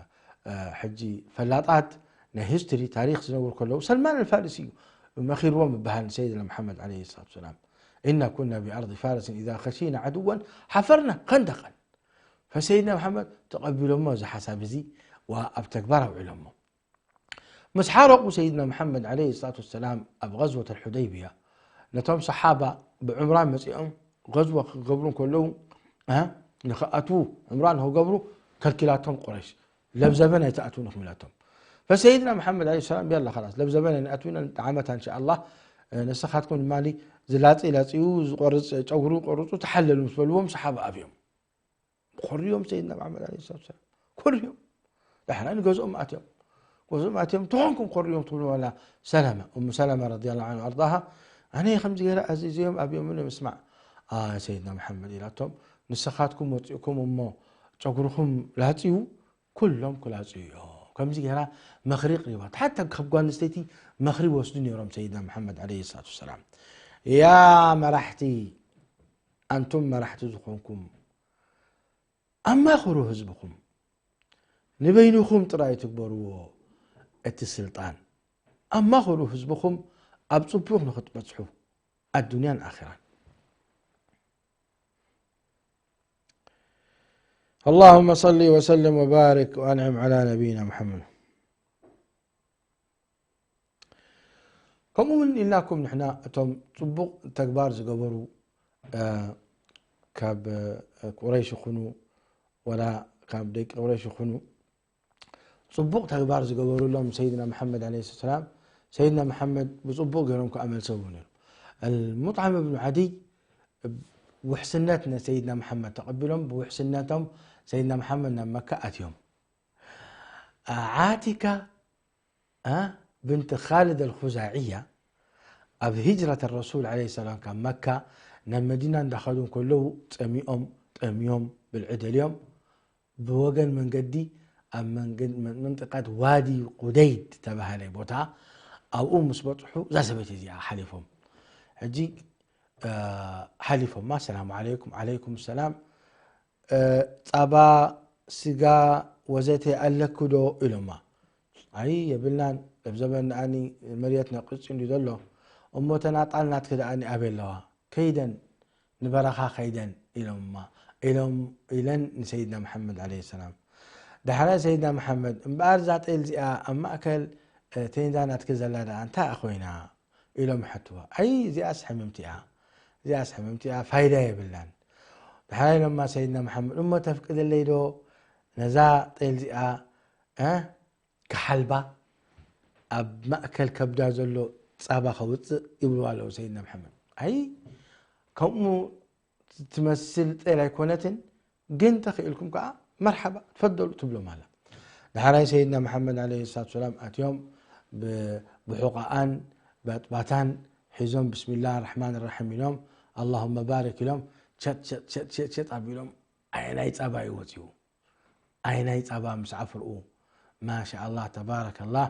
እ፣ ሕጂ ፈላጣት ናይ ሂስትሪ ታሪኽ ዝነብሩ ከለዉ፣ ሰልማን ኣልፋሪሲ እዩ መኺርዎም ይበሃል ንሰይድና መሓመድ ዓለይሂ ሰላቱ ወሰላም። "ኢና ኩና ቢኣርዲ ፋርሲን ኢዛ ኸሺና ዓድወን ሓፈርና ኸንደቐን።" ፈሰይድና መሓመድ ተቐቢሎሞ እዚ ሓሳብ እዚ፣ ወኣብ ተግባር ኣውዒሎሞ። ምስ ሓረቑ ሰይድና መሓመድ ዓለይሂ ሰላቱ ወሰላም ኣብ ገዝወት ኣልሑደይብያ ነቶም ሰሓባ ብዕምራ መጺኦም ገዝወ ክገብሩ እንከለዉ፣ እ፣ ንኽኣትዉ ዕምራ ንኽገብሩ ከልኪላቶም ቁረይሽ። ለብዘበን ኣይትኣትዉ ንኹም ኢላቶም። ፈሰይድና መሓመድ ዓለይሂ ሰላም፣ "የላ፣ ኸላስ፣ ለብዘበን ኣይንኣትው ኢና፣ ንጠዓመታ፣ እንሻኣላህ፣ እ፣ ንስኻትኩም ድማ ዝላጺ ላጺዩ፣ ዝቆርጽ ጨጉሩ ቆርጹ፣ ተሓለሉ" ምስ በልዎም፣ ሰሓባ ኣብዮም። ኮርዮም ሰይድና መሓመድ ዓለይሂ ሰላቱ ወሰላም። ኮርዮም። ዳሕራይ ንገዝኦም ኣትዮም። ገዝኦም ኣትዮም፣ "ተኾንኩም ኮርዮም" ትብሉ ዋላ ሰለማ፣ እሙ ሰለማ ረዲየላሁ ዐንሃ ኣርዳሃ፣ "ኣነ ከምዚ ገይረ ኣዚዘዮም ኣብዮም" ንምስማዕ፣ "ኣይ ሰይድና መሓመድ" ኢላቶም፣ "ንስኻትኩም ወፂእኩም እሞ ጨጉርኹም ላፅዩ፣ ኩሎም ክላፅዩ እዮም።" ከምዚ ገይራ መኽሪ ቅሪባት። ሓታ ካብ ጓል ኣንስተይቲ መኽሪ ወስዱ ነይሮም ሰይድና መሓመድ ዓለይሂ ሰላቱ ወሰላም። ያ መራሕቲ፣ ኣንቱም መራሕቲ ዝኾንኩም፣ ኣማኽሩ ህዝብኹም። ንበይንኹም ጥራይ ትግበርዎ እቲ ስልጣን። ኣማኽሩ ህዝብኹም ኣብ ጽቡቕ ንኽትበጽሑ ኣዱንያን ኣኺራን። اللهم صل وسلم وبارك وأنعم على نبينا محمد. ከምኡ እውን ኢልናኩም ንሕና እቶም ጽቡቕ ተግባር ዝገበሩ፣ እ፣ ካብ፣ እ፣ ቁረይሽ ይኹኑ፣ ወላ ካብ ደቂ ቁረይሽ ይኹኑ፣ ጽቡቕ ተግባር ዝገበሩሎም ሰይድና መሓመድ ዓለይሂ ሰላም፣ ሰይድና መሓመድ ብጽቡቕ ገይሮም ከኣ መልሰዎም ነይሩ። ኣልሙጥዓም እብኑ ዓዲይ ውሕስነት ንሰይድና መሓመድ ተቐቢሎም፣ ብውሕስነቶም ሰይድና መሓመድ ናብ መካ ኣትዮም። ዓቲካ፣ እ፣ ብንት ኻልድ ኣልኹዛዕያ ኣብ ሂጅረት ረሱል ዓለይሂ ሰላም ካብ መካ ናብ መዲና እንዳኸዱ እንከለዉ ጸሚኦም፣ ጠምዮም፣ ብልዒ ደልዮም፣ ብወገን መንገዲ ኣብ መንገድ-፣ መን-፣ መንጥቃት ዋዲ ቁደይድ ዝተባህለ ቦታ ኣብኡ ምስ በጽሑ እዛ ሰበይቲ እዚኣ ሓሊፎም። ሕጂ፣ እ፣ ሓሊፎማ፣ "ሰላም ዓለይኩም።" "ዓለይኩም ሰላም። እ፣ ጻባ፣ ስጋ፣ ወዘተ ኣለኪ ዶ?" ኢሎማ። "ኣይ፣ የብልናን። ኣብ ዘበን ኣኒ መሬት ነቂጹ እንዲ ዘሎ። እሞ ተናጣል ናትኪ ደኣኒ ኣበይ ኣለዋ? ከይደን፣ ንበረኻ ከይደን" ኢሎማ፣ ኢሎም፣ ኢለን ንሰይድና መሓመድ ዓለይሂ ሰላም። ዳሕራይ ሰይድና መሓመድ፣ "እምበኣር እዛ ጤል እዚኣ ኣብ ማእከል፣ እ፣ ቴንዳ ናትኪ ዘላ ደኣ እንታይ ኮይና?" ኢሎም ይሓትዋ። "ኣይ፣ እዚኣስ ሕምምቲ እያ፣ እዚኣስ ሕምምቲ እያ፣ ፋይዳ የብላን።" ዳሕራይ ኢሎማ ሰይድና መሓመድ፣ "እሞ ተፍቅድለይ ዶ ነዛ ጤል እዚኣ፣ እ፣ ክሓልባ፣ ኣብ ማእከል ከብዳ ዘሎ ጻባ ከውጽእ?" ይብልዋ ኣለዉ ሰይድና መሓመድ። "ኣይ፣ ከምኡ ትመስል ጤል ኣይኮነትን፣ ግን ተኽኢልኩም ከኣ መርሓባ፣ ትፈደሉ" ትብሎም ኣላ። ዳሕራይ ሰይድና መሓመድ ዓለይሂ ሰላቱ ሰላም ኣትዮም፣ ብ-፣ ብሑቓኣን ባጥባታን ሒዞም፣ "ብስሚላህ ራሕማን ራሒም" ኢሎም፣ "ኣላሁመ ባርክ" ኢሎም፣ ሸጥ፣ ሸጥ፣ ሸጥ፣ ሸጥ፣ ሸጥ ኣቢሎም፣ ኣየናይ ጻባ እዩ ወጺኡ? ኣየናይ ጻባ ምስ ኣፍርኡ? ማሻ ኣላህ፣ ተባረከላህ።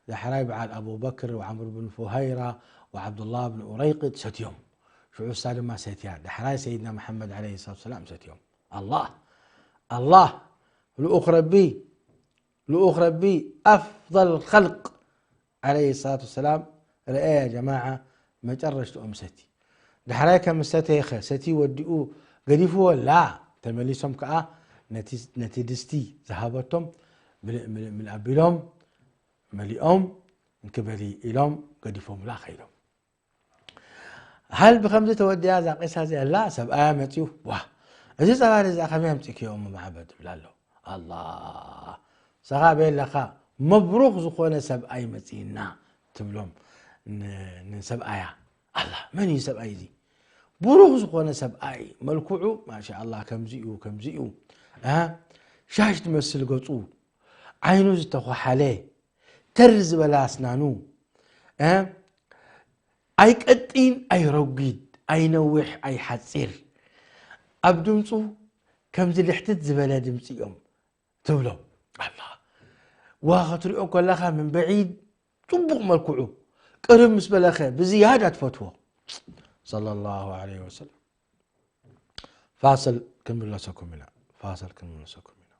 ዳሕራይ በዓል ኣቡበክር ወዓምር ብን ፉሃይራ ወዓብዱላህ ብን ኡረይቅጥ ሰትዮም። ሽዑ እሳ ድማ ሰትያ። ዳሕራይ ሰይድና መሓመድ ዓለይሂ ሰላቱ ሰላም ሰትዮም። ኣላህ፣ ኣላህ፣ ልኡኽ ረቢ፣ ልኡኽ ረቢ፣ ኣፍضል ኸልቅ ዓለይሂ ሰላቱ ወሰላም፣ ረኣያ ጀማዓ፣ መጨረሽትኦም ሰቲ። ዳሕራይ ከም ሰተየኸ፣ ሰቲ ወዲኡ ገዲፍዎ ላ፣ ተመሊሶም ከኣ ነቲ፣ ነቲ ድስቲ ዝሃበቶም ምልእ፣ ምልእ፣ ምልእ ኣቢሎም፣ መሊኦም፣ "እንኪ በሊ" ኢሎም ገዲፎምላ ከይዶም። ሃል ብኸምዚ ተወዲኣ እዛ ቂሳ እዚኣ ኣላ፣ ሰብኣያ መጺኡ፣ "ዋ፣ እዚ ጸባ እዚ ከመይ ኣምጺእክዮ እሞ መሓመድ?" ይብላ ኣሎ። ኣላህ፣ ንስኻ በይ ኣለኻ፣ "መብሩኽ ዝኾነ ሰብኣይ መጺእና" ትብሎም ን-፣ ንሰብኣያ። ኣላ፣ መን እዩ ሰብኣይ እዚ? ብሩኽ ዝኾነ ሰብኣይ፣ መልክዑ ማሻ ኣላህ ከምዚ እዩ፣ ከምዚ እዩ። እ? ሻሽ ትመስል ገጹ፣ ዓይኑ ዝተዃሓለ፣ ተር ዝበለ ኣስናኑ፣ እ? ኣይቀጢን ኣይረጒድ፣ ኣይነዊሕ ኣይሓጺር። ኣብ ድምጹ ከምዚ ልሕትት ዝበለ ድምጺ እዮም ትብሎ። ኣላ፣ ዋ፣ ክትሪኦ ከለኻ ምን በዒድ ጽቡቕ መልክዑ፣ ቅርብ ምስ በለኸ ብዝያዳ ትፈትዎ። ሰለላሁ ዐለይሂ ወሰለም። ፋስል ክንምለሰኩም ኢና። ፋስል ክንምለሰኩም ኢና።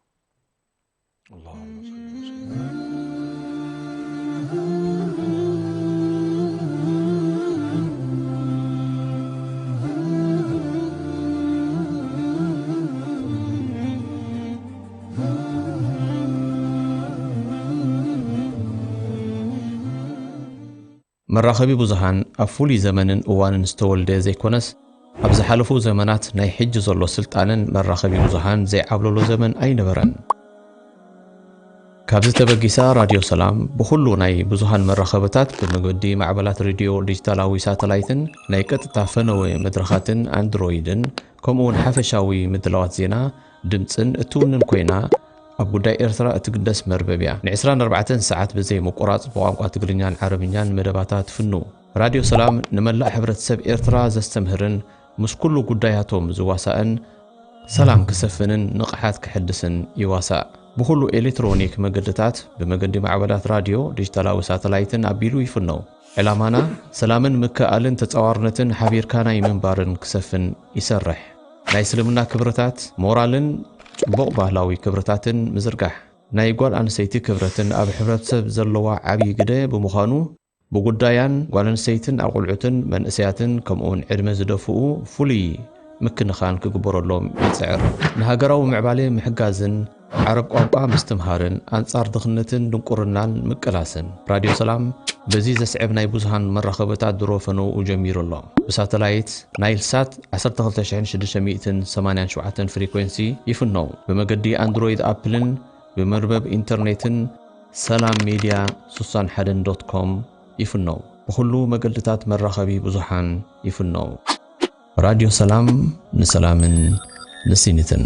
اللهم صل وسلم. መራኸቢ ብዙሃን ኣብ ፍሉይ ዘመንን እዋንን ዝተወልደ ዘይኮነስ፣ ኣብ ዝሓለፉ ዘመናት ናይ ሕጂ ዘሎ ስልጣነን መራኸቢ ብዙሃን ዘይዓብለሎ ዘመን ኣይነበረን። ካብዚ ተበጊሳ ራድዮ ሰላም ብኹሉ ናይ ብዙሃን መራኸብታት ብመገዲ ማዕበላት ሬድዮ ዲጂታላዊ ሳተላይትን ናይ ቀጥታ ፈነወ መድረኻትን ኣንድሮይድን ከምኡ እውን ሓፈሻዊ ምድላዋት ዜና ድምጽን እትውንን ኮይና፣ ኣብ ጉዳይ ኤርትራ እትግደስ መርበብ እያ። ን ዕስራን ኣርባዕተን ሰዓት ብዘይ ምቁራጽ ብቋንቋ ትግርኛን ዓረብኛን መደባታ ትፍኑ። ራድዮ ሰላም ንመላእ ሕብረተሰብ ኤርትራ ዘስተምህርን ምስ ኩሉ ጉዳያቶም ዝዋሳእን ሰላም ክሰፍንን ንቕሓት ክሕድስን ይዋሳእ። ብኹሉ ኤሌክትሮኒክ መገድታት ብመገዲ ማዕበላት ራድዮ፣ ዲጂታላዊ ሳተላይትን ኣቢሉ ይፍኖ። ዕላማና ሰላምን ምክእኣልን ተጻዋርነትን ሓቢርካ ናይ ምንባርን ክሰፍን ይሰርሕ። ናይ እስልምና ክብርታት፣ ሞራልን ጽቡቕ ባህላዊ ክብርታትን ምዝርጋሕ። ናይ ጓል ኣንስተይቲ ክብረትን ኣብ ሕብረተሰብ ዘለዋ ዓብዪ ግደ ብምዃኑ፣ ብጉዳያን ጓል ኣንስተይትን ኣቑልዑትን መንእሰያትን ከምኡውን ዕድመ ዝደፍኡ ፍሉይ ምክንኻን ክግበረሎም ይጽዕር። ንሃገራዊ ምዕባለ ምሕጋዝን ዓረብ ቋንቋ ምስትምሃርን ኣንጻር ድኽነትን ድንቁርናን ምቅላስን። ራድዮ ሰላም በዚ ዘስዕብ ናይ ብዙሃን መራኸብታት ድሮ ፈነውኡ ጀሚሩ ኣሎ። ብሳተላይት ናይል ሳት ዓሰርተ ክልተ ሽሕን ሽዱሽተ ሚእትን ሰማንያን ሸውዓተን ፍሪኮንሲ ይፍነው። ብመገዲ ኣንድሮይድ ኣፕልን ብመርበብ ኢንተርኔትን ሰላም ሜድያ ስሳን ሓደን ዶት ኮም ይፍነው። ብኹሉ መገድታት መራኸቢ ብዙሃን ይፍነው። ራድዮ ሰላም፣ ንሰላምን ንሲኒትን።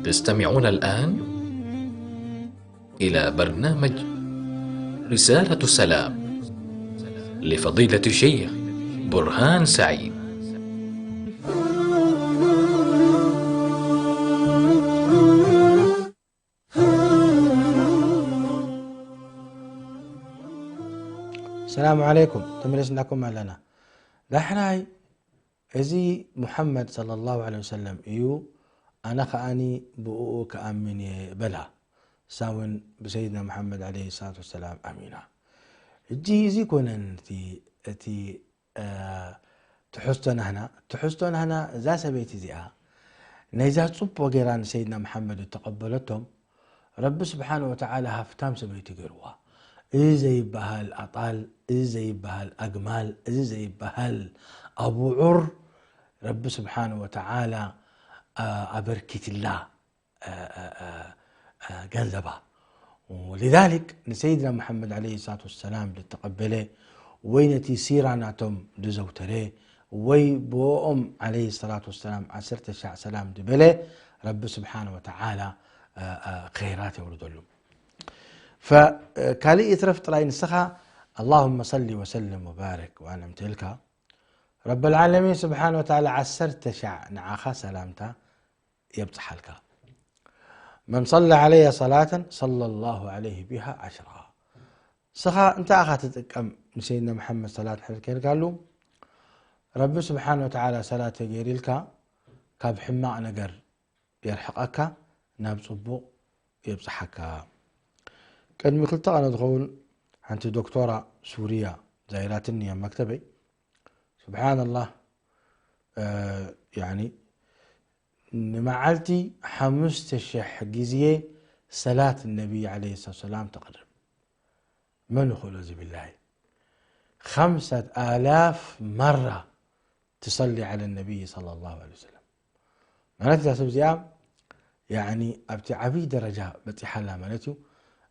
تستمعون الآن إلى برنامج رسالة سلام لفضيلة الشيخ برهان سعيد. ሰላም ዓለይኩም፣ ተመሊስናኩም ኣለና። ዳሕራይ፣ እዚ ሙሓመድ ሰለላሁ ዐለይሂ ወሰለም እዩ፣ ኣነ ኸኣኒ ብእኡ ክኣምን እየ በላ። እሳ እውን ብሰይድና ሙሓመድ ዐለይሂ ሰላቱ ወሰላም ኣሚና። ሕጂ እዚ ኮነን እቲ፣ እቲ፣ እ፣ ትሕዝቶ ናህና፣ ትሕዝቶ ናህና እዛ ሰበይቲ እዚኣ ነይዛ ጽቡቕ ጌራ ንሰይድና ሙሓመድ እተቐበለቶም፣ ረቢ ስብሓነ ወተዓላ ሃፍታም ሰበይቲ ገይርዋ። እዚ ዘይበሃል ኣጣል፣ እዚ ዘይበሃል ኣግማል፣ እዚ ዘይበሃል ኣቡዑር ረቢ ስብሓነ ወተዓላ፣ እ፣ ኣበርኪትላ፣ እ፣ እ፣ እ፣ እ፣ ገንዘባ። ولذلك ንሰይድና ሙሓመድ ዐለይሂ ሰላቱ ወሰላም ዝተቐበለ ወይ ነቲ ሲራ ናቶም ዝዘውተረ ወይ ብኦም ዐለይሂ ሰላቱ ወሰላም ዓሰርተ ሻዕ ሰላም ዝበለ ረቢ ስብሓነ ወተዓላ፣ እ፣ እ፣ ኸይራት የውርደሉ። ፈ-፣ እ፣ ካልእ ይትረፍ ጥራይ ንስኻ اللهم صل وسلم وبارك وأنعم ትልካ ረበል ዓለሚን ስብሓነ ወተዓላ ዓሰርተ ሻዕ ንዓኻ ሰላምታ የብጽሓልካ። من صلى علي صلاة صلى الله عليه بها عشرا። ንስኻ እንታይ ኢኻ ትጥቀም ንሰይድና መሓመድ ሰላት ሕድር ኬድካሉ? ረቢ ስብሓነ ወተዓላ ሰላት ተገይርልካ ካብ ሕማቕ ነገር የርሕቐካ፣ ናብ ጽቡቕ የብጽሓካ። ቅድሚ ክልተ ቀነ ዝኸውን ሓንቲ ዶክቶራ ሱርያ ዛይራትኒ ኣብ መክተበይ። ስብሓንላህ፣ እ፣ ያኒ ንመዓልቲ ሓሙሽተ ሽሕ ግዜ ሰላት ነቢይ ዓለይሂ ሰላቱ ወሰላም ተቕርብ። መን ይኽእሎ እዚ ብላሂ? ኸምሰት ኣላፍ መራ ትሰሊ ዓለ ነቢይ ሰለላሁ ዐለይሂ ወሰለም። ማለት እዛ ሰብ እዚኣ ያኒ ኣብቲ ዓብዪ ደረጃ በፂሓላ ማለት እዩ።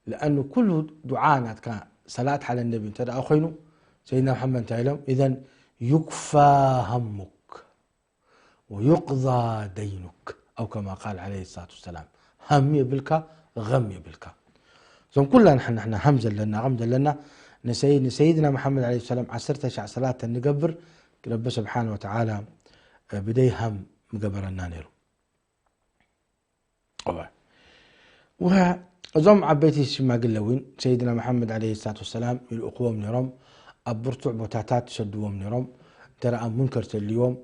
ለኣኑ ኩሉ ዱዓ ናትካ ሰላት ዓለ ነቢ እንተ ደኣ ኮይኑ፣ ሰይድና መሓመድ እንታይ ኢሎም? ኢዘን ዩክፋ ሃሙክ ወዩቅዛ ደይኑክ፣ ኣው ከማ ቃል ዓለይሂ ሰላቱ ወሰላም። ሃም የብልካ፣ ገም የብልካ። እዞም ኩላ ንሕና፣ ንሕና ሃም ዘለና፣ ገም ዘለና፣ ንሰይ-፣ ንሰይድና መሓመድ ዓለይሂ ሰላም ዓሰርተ ሻዕ ሰላት እንገብር፣ ረቢ ስብሓነ ወተዓላ፣ እ፣ ብደይ ሃም ምገበረና ነይሩ። እወ። ወ-፣ እዞም ዓበይቲ ሽማግለ እውን ሰይድና መሓመድ ዓለይሂ ሰላቱ ወሰላም ይልእኽዎም ነይሮም። ኣብ ብርቱዕ ቦታታት ይሰድዎም ነይሮም። እንተ ደኣ ሙንከር ተልይዎም፣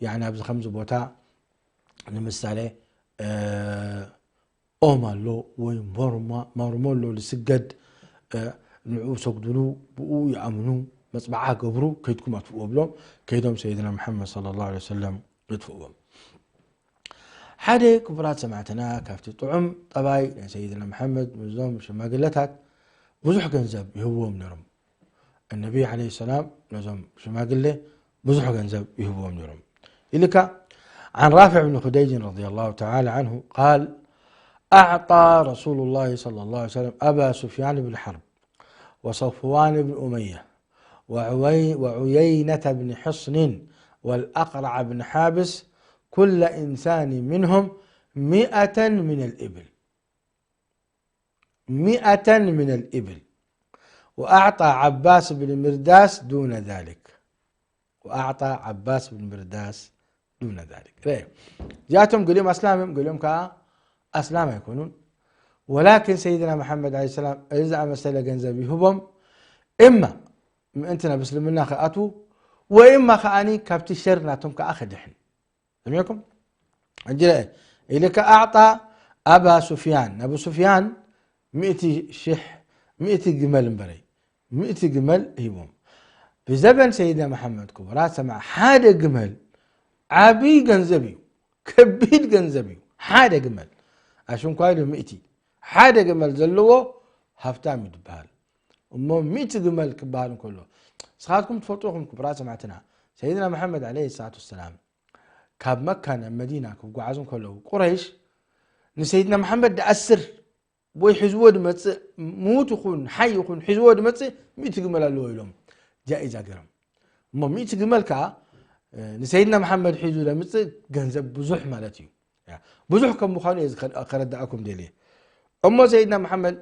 ያዕኒ ኣብዚ ከምዚ ቦታ ንምሳሌ፣ እ፣ ኦም ኣሎ ወይ ሞርማ-፣ ሞርሞ ኣሎ ዝስገድ፣ እ፣ ንዕኡ ሰግዱሉ፣ ብኡ ይኣምኑ፣ መጽበዓ ገብሩ፣ ከይድኩም ኣጥፍእዎ ብሎም፣ ከይዶም ሰይድና መሓመድ ሰለላሁ ዐለይሂ ወሰለም የጥፍእዎም። ሓደ ክቡራት ሰማዕትና ካብቲ ጥዑም ጠባይ ናይ ሰይድና መሓመድ ምስዞም ሽማግለታት ብዙሕ ገንዘብ ይህብዎም ነይሮም። እነቢ ዓለይሂ ሰላም ነዞም ሽማግለ ብዙሕ ገንዘብ ይህብዎም ነይሮም። ኢልካ عن رافع بن خديج رضي الله تعالى عنه قال: أعطى رسول الله صلى الله عليه وسلم أبا سفيان بن حرب وصفوان بن أمية وعوي-، وعيينة بن حصن والأقرع بن حابس كل إنسان منهم مئة من الإبل. مئة من الإبل. وأعطى عباس بن مرداس دون ذلك. وأعطى عباس بن مرداس دون ذلك. ርአ። እዚኣቶም ገሊኦም ኣስላም እዮም፣ ገሊኦም ከዓ ኣስላም ኣይኮኑን። ወላኪን ሰይድና መሓመድ ዓለይሂ ሰላም እዚ ዝኣመሰለ ገንዘብ ይህቦም፣ እማ ምእንቲ ናብ እስልምና ክኣትዉ፣ ወእማ ከዓኒ ካብቲ ሸር ናቶም ከዓ ክድሕን። ሰሚዕኩም? ሕጂ ርአ፣ ኢልካ ኣዕጣ ኣባ ሱፍያን፣ ንኣቡ ሱፍያን ሚእቲ ሽሕ፣ ሚእቲ ግመል እምበረይ፣ ሚእቲ ግመል ሂቦም። ብዘበን ሰይድና መሓመድ ክቡራት ሰማዕ ሓደ ግመል ዓብይ ገንዘብ እዩ፣ ከቢድ ገንዘብ እዩ። ሓደ ግመል ኣሽንኳይሉ ሚእቲ ሓደ ግመል ዘለዎ ሃብታም እዩ ዝበሃል። እሞ ሚእቲ ግመል ክበሃል እንከሎ ንስኻትኩም ትፈልጥኹም ክቡራት ሰማዕትና ሰይድና መሓመድ ዓለይሂ ሰላቱ ወሰላም ካብ መካ ናብ መዲና ክጓዓዙ እንከለዉ ቁረይሽ ንሰይድና መሓመድ ደኣስር ወይ ሒዝዎ ድመጽእ ምዉት ይኹን ሓይ ይኹን ሒዝዎ ድመጽእ ሚእቲ ግመል ኣለዎ ኢሎም ጃኢዛ ገይሮም። እሞ ሚእቲ ግመል ከኣ ንሰይድና መሓመድ ሒዙ ለምጽእ ገንዘብ ብዙሕ ማለት እዩ። ብዙሕ ከም ምዃኑ እየ ከረዳእኩም ደልየ። እሞ ሰይድና መሓመድ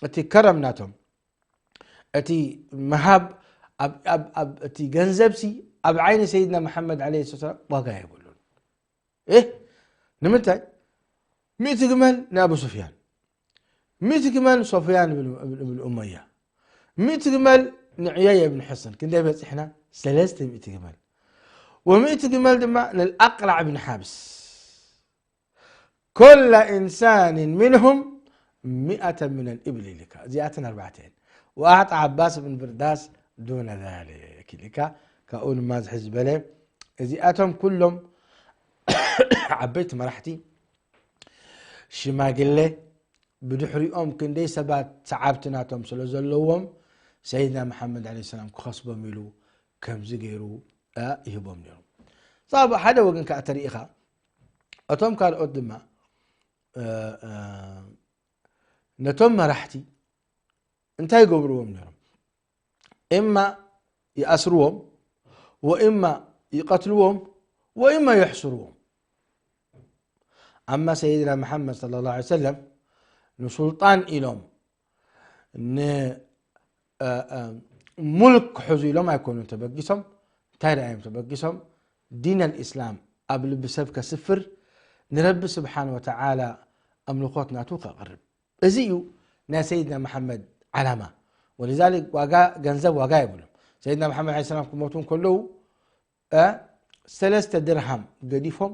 እቲ ከረም ናቶም እቲ ምሃብ እቲ ገንዘብሲ ኣብ ዓይኒ ሰይድና መሓመድ ዓለይሂ ሰላም ዋጋ የብሉን። እ ንምንታይ? ሚእቲ ግመል ንኣቡ ሱፍያን፣ ሚእቲ ግመል ሶፍያን ብን ኡመያ፣ ሚእቲ ግመል ንዕየይ ብን ሕሰን። ክንደይ በፂሕና? ሰለስተ ሚእቲ ግመል። ወሚእቲ ግመል ድማ ንልኣቅራዕ ብን ሓብስ። ኩላ ኢንሳንን ምንሁም ሚኣተ ምን ልእብል ኢልካ። እዚኣተን ኣርባዕተ እየን። ወኣዕጣ ዓባስ ብን ብርዳስ ዱነ ዛሊክ ኢልካ። ካብኡ ድማ ዝሕዝ በለ። እዚኣቶም ኩሎም ዓበይቲ መራሕቲ ሽማግለ ብድሕሪኦም ክንደይ ሰባት ሰዓብቲ ናቶም ስለ ዘለዎም ሰይድና መሓመድ ዓለይሂ ሰላም ክኸስቦም ኢሉ ከምዚ ገይሩ ይህቦም ነይሩ። ሳብ ሓደ ወገን ከዓ ተሪኢኻ እቶም ካልኦት ድማ ነቶም መራሕቲ እንታይ ይገብርዎም ነይሮም? እማ ይኣስርዎም ወእማ ይቐትልዎም ወእማ የሕስርዎም። ኣማ ሰይድና መሓመድ صلى الله عليه وسلم ንሱልጣን ኢሎም ንሙልክ ክሕዙ ኢሎም ኣይኮኑን ተበጊሶም። እንታይ ደኣ እዮም ተበጊሶም? ዲን ኣልእስላም ኣብ ልቢ ሰብ ከስፍር፣ ንረቢ ስብሓን ወተዓላ ኣምልኾት ናቱ ከቕርብ። እዚ እዩ ናይ ሰይድና መሓመድ ዓላማ። ወሊዛሊክ ዋጋ ገንዘብ ዋጋ የብሉም። ሰይድና መሓመድ ዓለይሂ ሰላም ክሞቱ እንከለዉ ሰለስተ ድርሃም ገዲፎም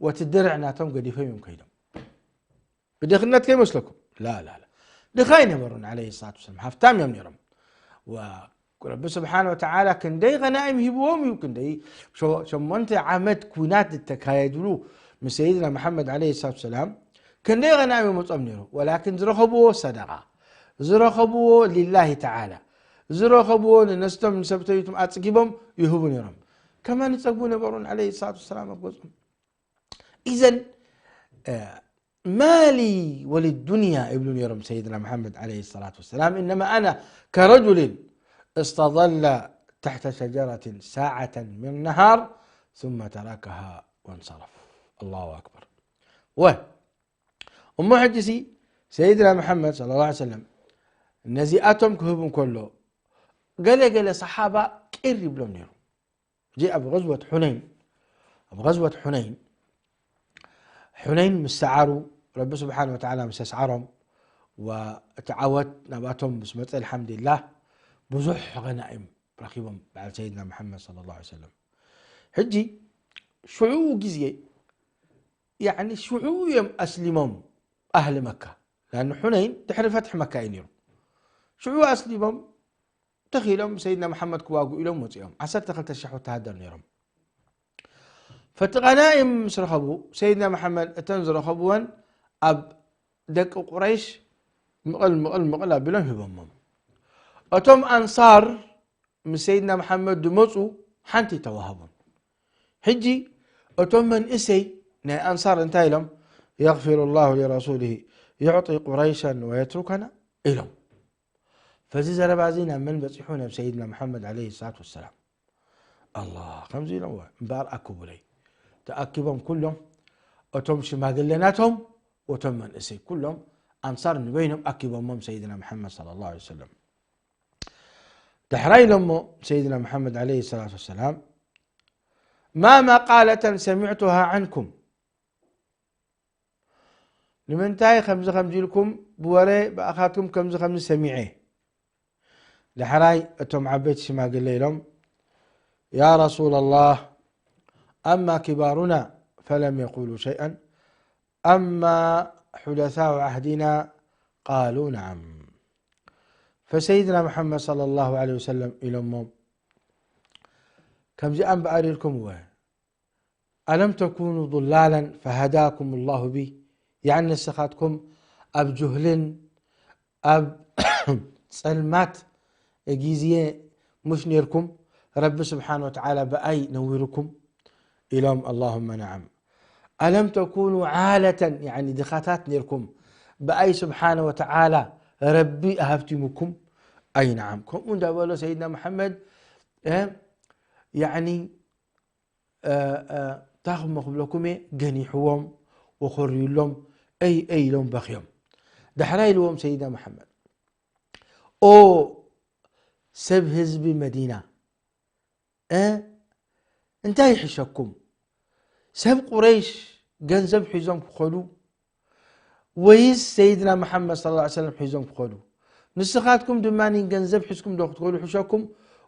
ወቲ ድርዕ ናቶም ገዲፎም እዮም ከይዶም። ብድኽነት ከይመስለኩም ላ ላ ላ ድኻ ኣይነበሩን ዓለይሂ ሰላቱ ወሰላም ሃፍታም እዮም ነይሮም። ረቢ ስብሓን ወተዓላ ክንደይ ቐናኢም ሂብዎም እዩ። ክንደይ ሸሞንተ ዓመት ኩናት ዝተካየድሉ ምስ ሰይድና መሓመድ ዓለይሂ ሰላቱ ወሰላም ክንደይ ቐናኢም ይመጾም ነይሩ። ወላኪን ዝረኸብዎ ሰደቓ ዝረኸብዎ ሊላሂ ተዓላ ዝረኸብዎ ንነስቶም ንሰብተይቱም ኣጽጊቦም ይህቡ ነይሮም። ከማን ይጸግቡ ነበሩን ዓለይሂ ሰላቱ ወሰላም ኣብ ገጾም። ኢዘን ማሊ ወልዱንያ ይብሉ ነይሮም ሰይድና መሓመድ ዓለይሂ ሰላቱ ወሰላም። እነማ ኣና ከረጁልን እስተظለ ተሕተ ሸጀረትን ሳዓተን ምን ነሃር ثم ተረከሃ ወንሰረፍ። ኣላሁ ኣክበር። ወ እሞ ሕጂሲ ሰይድና መሓመድ صلى الله عليه وسلم ነዚኣቶም ክህቡ እንከሎ ገለ ገለ ሰሓባ ቅር ይብሎም ነይሩ። እዚ ኣብ غزوة حنين ኣብ غزوة حنين حنين ምስ ሰዓሩ ረቢ ስብሓን ወተዓላ ምስ ኣስዓሮም ወእቲ ዓወት ናብኣቶም ምስ መፀ ኣልሓምዱሊላህ ብዙሕ ገናኢም ረኺቦም በዓል ሰይድና መሓመድ صلى الله عليه وسلم። ሕጂ ሽዑ ግዜ ያዕኒ ሽዑ እዮም ኣስሊሞም ኣህሊ መካ። ላን ሑነይን ድሕሪ ፈትሒ መካ እዩ ነይሩ። ሽዑ ኣስሊሞም ተኺሎም ሰይድና መሓመድ ክዋጉ ኢሎም ወፂኦም ዓሰርተ ክልተ ሽሕ ወተሃደር ነይሮም። ፈቲ ቐናኢም ምስ ረኸቡ ሰይድና መሓመድ እተን ዝረኸብወን ኣብ ደቂ ቁረይሽ ምቕል ምቕል ምቕል ኣቢሎም ሂቦሞም። እቶም ኣንሳር ምስ ሰይድና መሓመድ ድመፁ ሓንቲ ተዋሃቦም። ሕጂ እቶም መንእሰይ ናይ ኣንሳር እንታይ ኢሎም? የግፊሩ ላሁ ሊረሱሊሂ ዩዕጢ ቁረይሸን ወየትሩከና ኢሎም። ፈዚ ዘረባ እዚ ናብ መን በፂሑ? ናብ ሰይድና መሓመድ ዓለይሂ ሰላቱ ወሰላም። ኣላ ከምዚ ኢሎም እምበኣር ኣክቡለይ። ተኣኪቦም ኩሎም እቶም ሽማግለናቶም ወቶም መንእሰይ ኩሎም ኣንሳር ንበይኖም ኣኪቦሞም ሰይድና መሓመድ صلى الله عليه وسلم። ዳሕራይ ኢሎሞ ሰይድና መሓመድ ዓለይሂ ሰላቱ ወሰላም ማ መቃለተን ሰሚዕቱሃ ዓንኩም ንምንታይ ከምዚ ከምዚ ኢልኩም ብወረ ብኣኻትኩም ከምዚ ከምዚ ሰሚዐ። ዳሕራይ እቶም ዓበይቲ ሽማግለ ኢሎም ያ ረሱላ ላህ ኣማ ኪባሩና ፈለም የቁሉ ሸይኣን ኣማ ሑደሳኡ ዓህዲና ቃሉ ነዓም። ፈሰይድና መሓመድ صلى الله عليه وسلم ኢሎሞም ከምዚኣ እምበኣር ኢልኩም እወ። ألم تكونوا ضلالا فهداكم الله به، ያዕኒ ንስኻትኩም ኣብ ጅህልን ኣብ ጸልማት ግዜ ሙሽ ኔርኩም፣ ረቢ ስብሓን ወተዓላ ብኣይ ነዊርኩም ኢሎም። اللهم نعم. ألم تكونوا عالة، ያዕኒ ድኻታት ኔርኩም፣ ብኣይ ስብሓን ወተዓላ ረቢ ኣሃብቲሙኩም። ኣይ ነዓም። ከምኡ እንዳበሎ ሰይድና መሓመድ፣ እ፣ ያዕኒ፣ እ፣ እ፣ እንታይ ክሞ ክብለኩም እየ፣ ገኒሕዎም፣ ወኾርዩሎም፣ እይ፣ እይ ኢሎም በኽዮም። ዳሕራይ ኢልዎም ሰይድና መሓመድ፣ ኦ ሰብ ህዝቢ መዲና፣ እ፣ እንታይ ይሕሸኩም? ሰብ ቁረይሽ ገንዘብ ሒዞም ክኸዱ ወይስ ሰይድና መሓመድ ሰለላሁ ዐለይሂ ወሰለም ሒዞም ክኸዱ? ንስኻትኩም ድማ ገንዘብ ሒዝኩም ዶ ክትከዱ ይሕሸኩም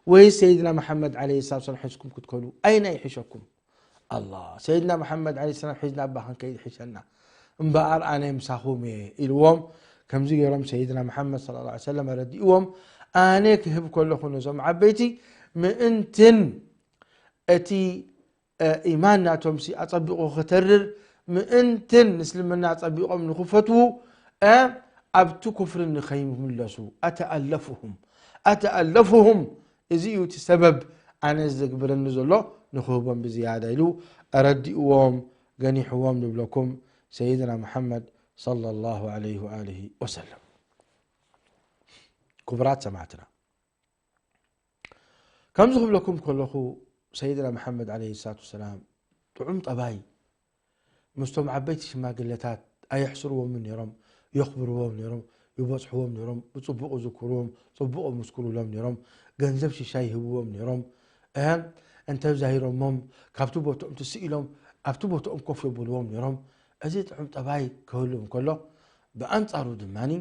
ወይስ ሰይድና መሓመድ ዐለይሂ ሰላቱ ወሰላም ሒዝኩም ክትከዱ? ኣይና ይሕሸኩም? ኣላ፣ ሰይድና መሓመድ ዐለይሂ ሰላም ሒዝና እባ ክንከይድ ይሕሸና። እምበኣር ኣነ ምሳኹም እየ ኢልዎም። ከምዚ ገይሮም ሰይድና መሓመድ ሰለላሁ ዐለይሂ ወሰለም ኣረዲእዎም። ኣነ ክህብ ከለኹ ነዞም ዓበይቲ ምእንትን እቲ፣ እ፣ ኢማን ናቶምሲ ኣጸቢቑ ክተርር፣ ምእንትን ንእስልምና ኣጸቢቖም ንኽፈትዉ፣ እ፣ ኣብቲ ኩፍሪ ንኸይምለሱ። ኣተኣለፉሁም፣ ኣተኣለፉሁም፣ እዚ እዩ እቲ ሰበብ ኣነ ዘግብረኒ ዘሎ ንኽህቦም ብዝያዳ ኢሉ ኣረዲእዎም፣ ገኒሕዎም ንብለኩም ሰይድና መሓመድ ሰለላሁ ዐለይሂ ወኣሊሂ ወሰለም። ክቡራት ሰማዕትና፣ ከምዚ ክብለኩም ከለኹ፣ ሰይድና መሓመድ ዐለይሂ ሰላቱ ወሰላም ጥዑም ጠባይ፣ ምስቶም ዓበይቲ ሽማግለታት ኣየሕስርዎምን ነይሮም፣ የኽብርዎም ነይሮም፣ ይበጽሕዎም ነይሮም፣ ብጽቡቕ ይዝክርዎም፣ ጽቡቕ ይምስክሩሎም ነይሮም፣ ገንዘብ ሽሻይ ይህብዎም ነይሮም። እ፣ እንተ ዛሂሮሞም ካብቲ ቦትኦም ትስኢሎም ኣብቲ ቦትኦም ኮፍ የብልዎም ነይሮም። እዚ ጥዑም ጠባይ ክህሉ እንከሎ፣ ብኣንጻሩ ድማኒ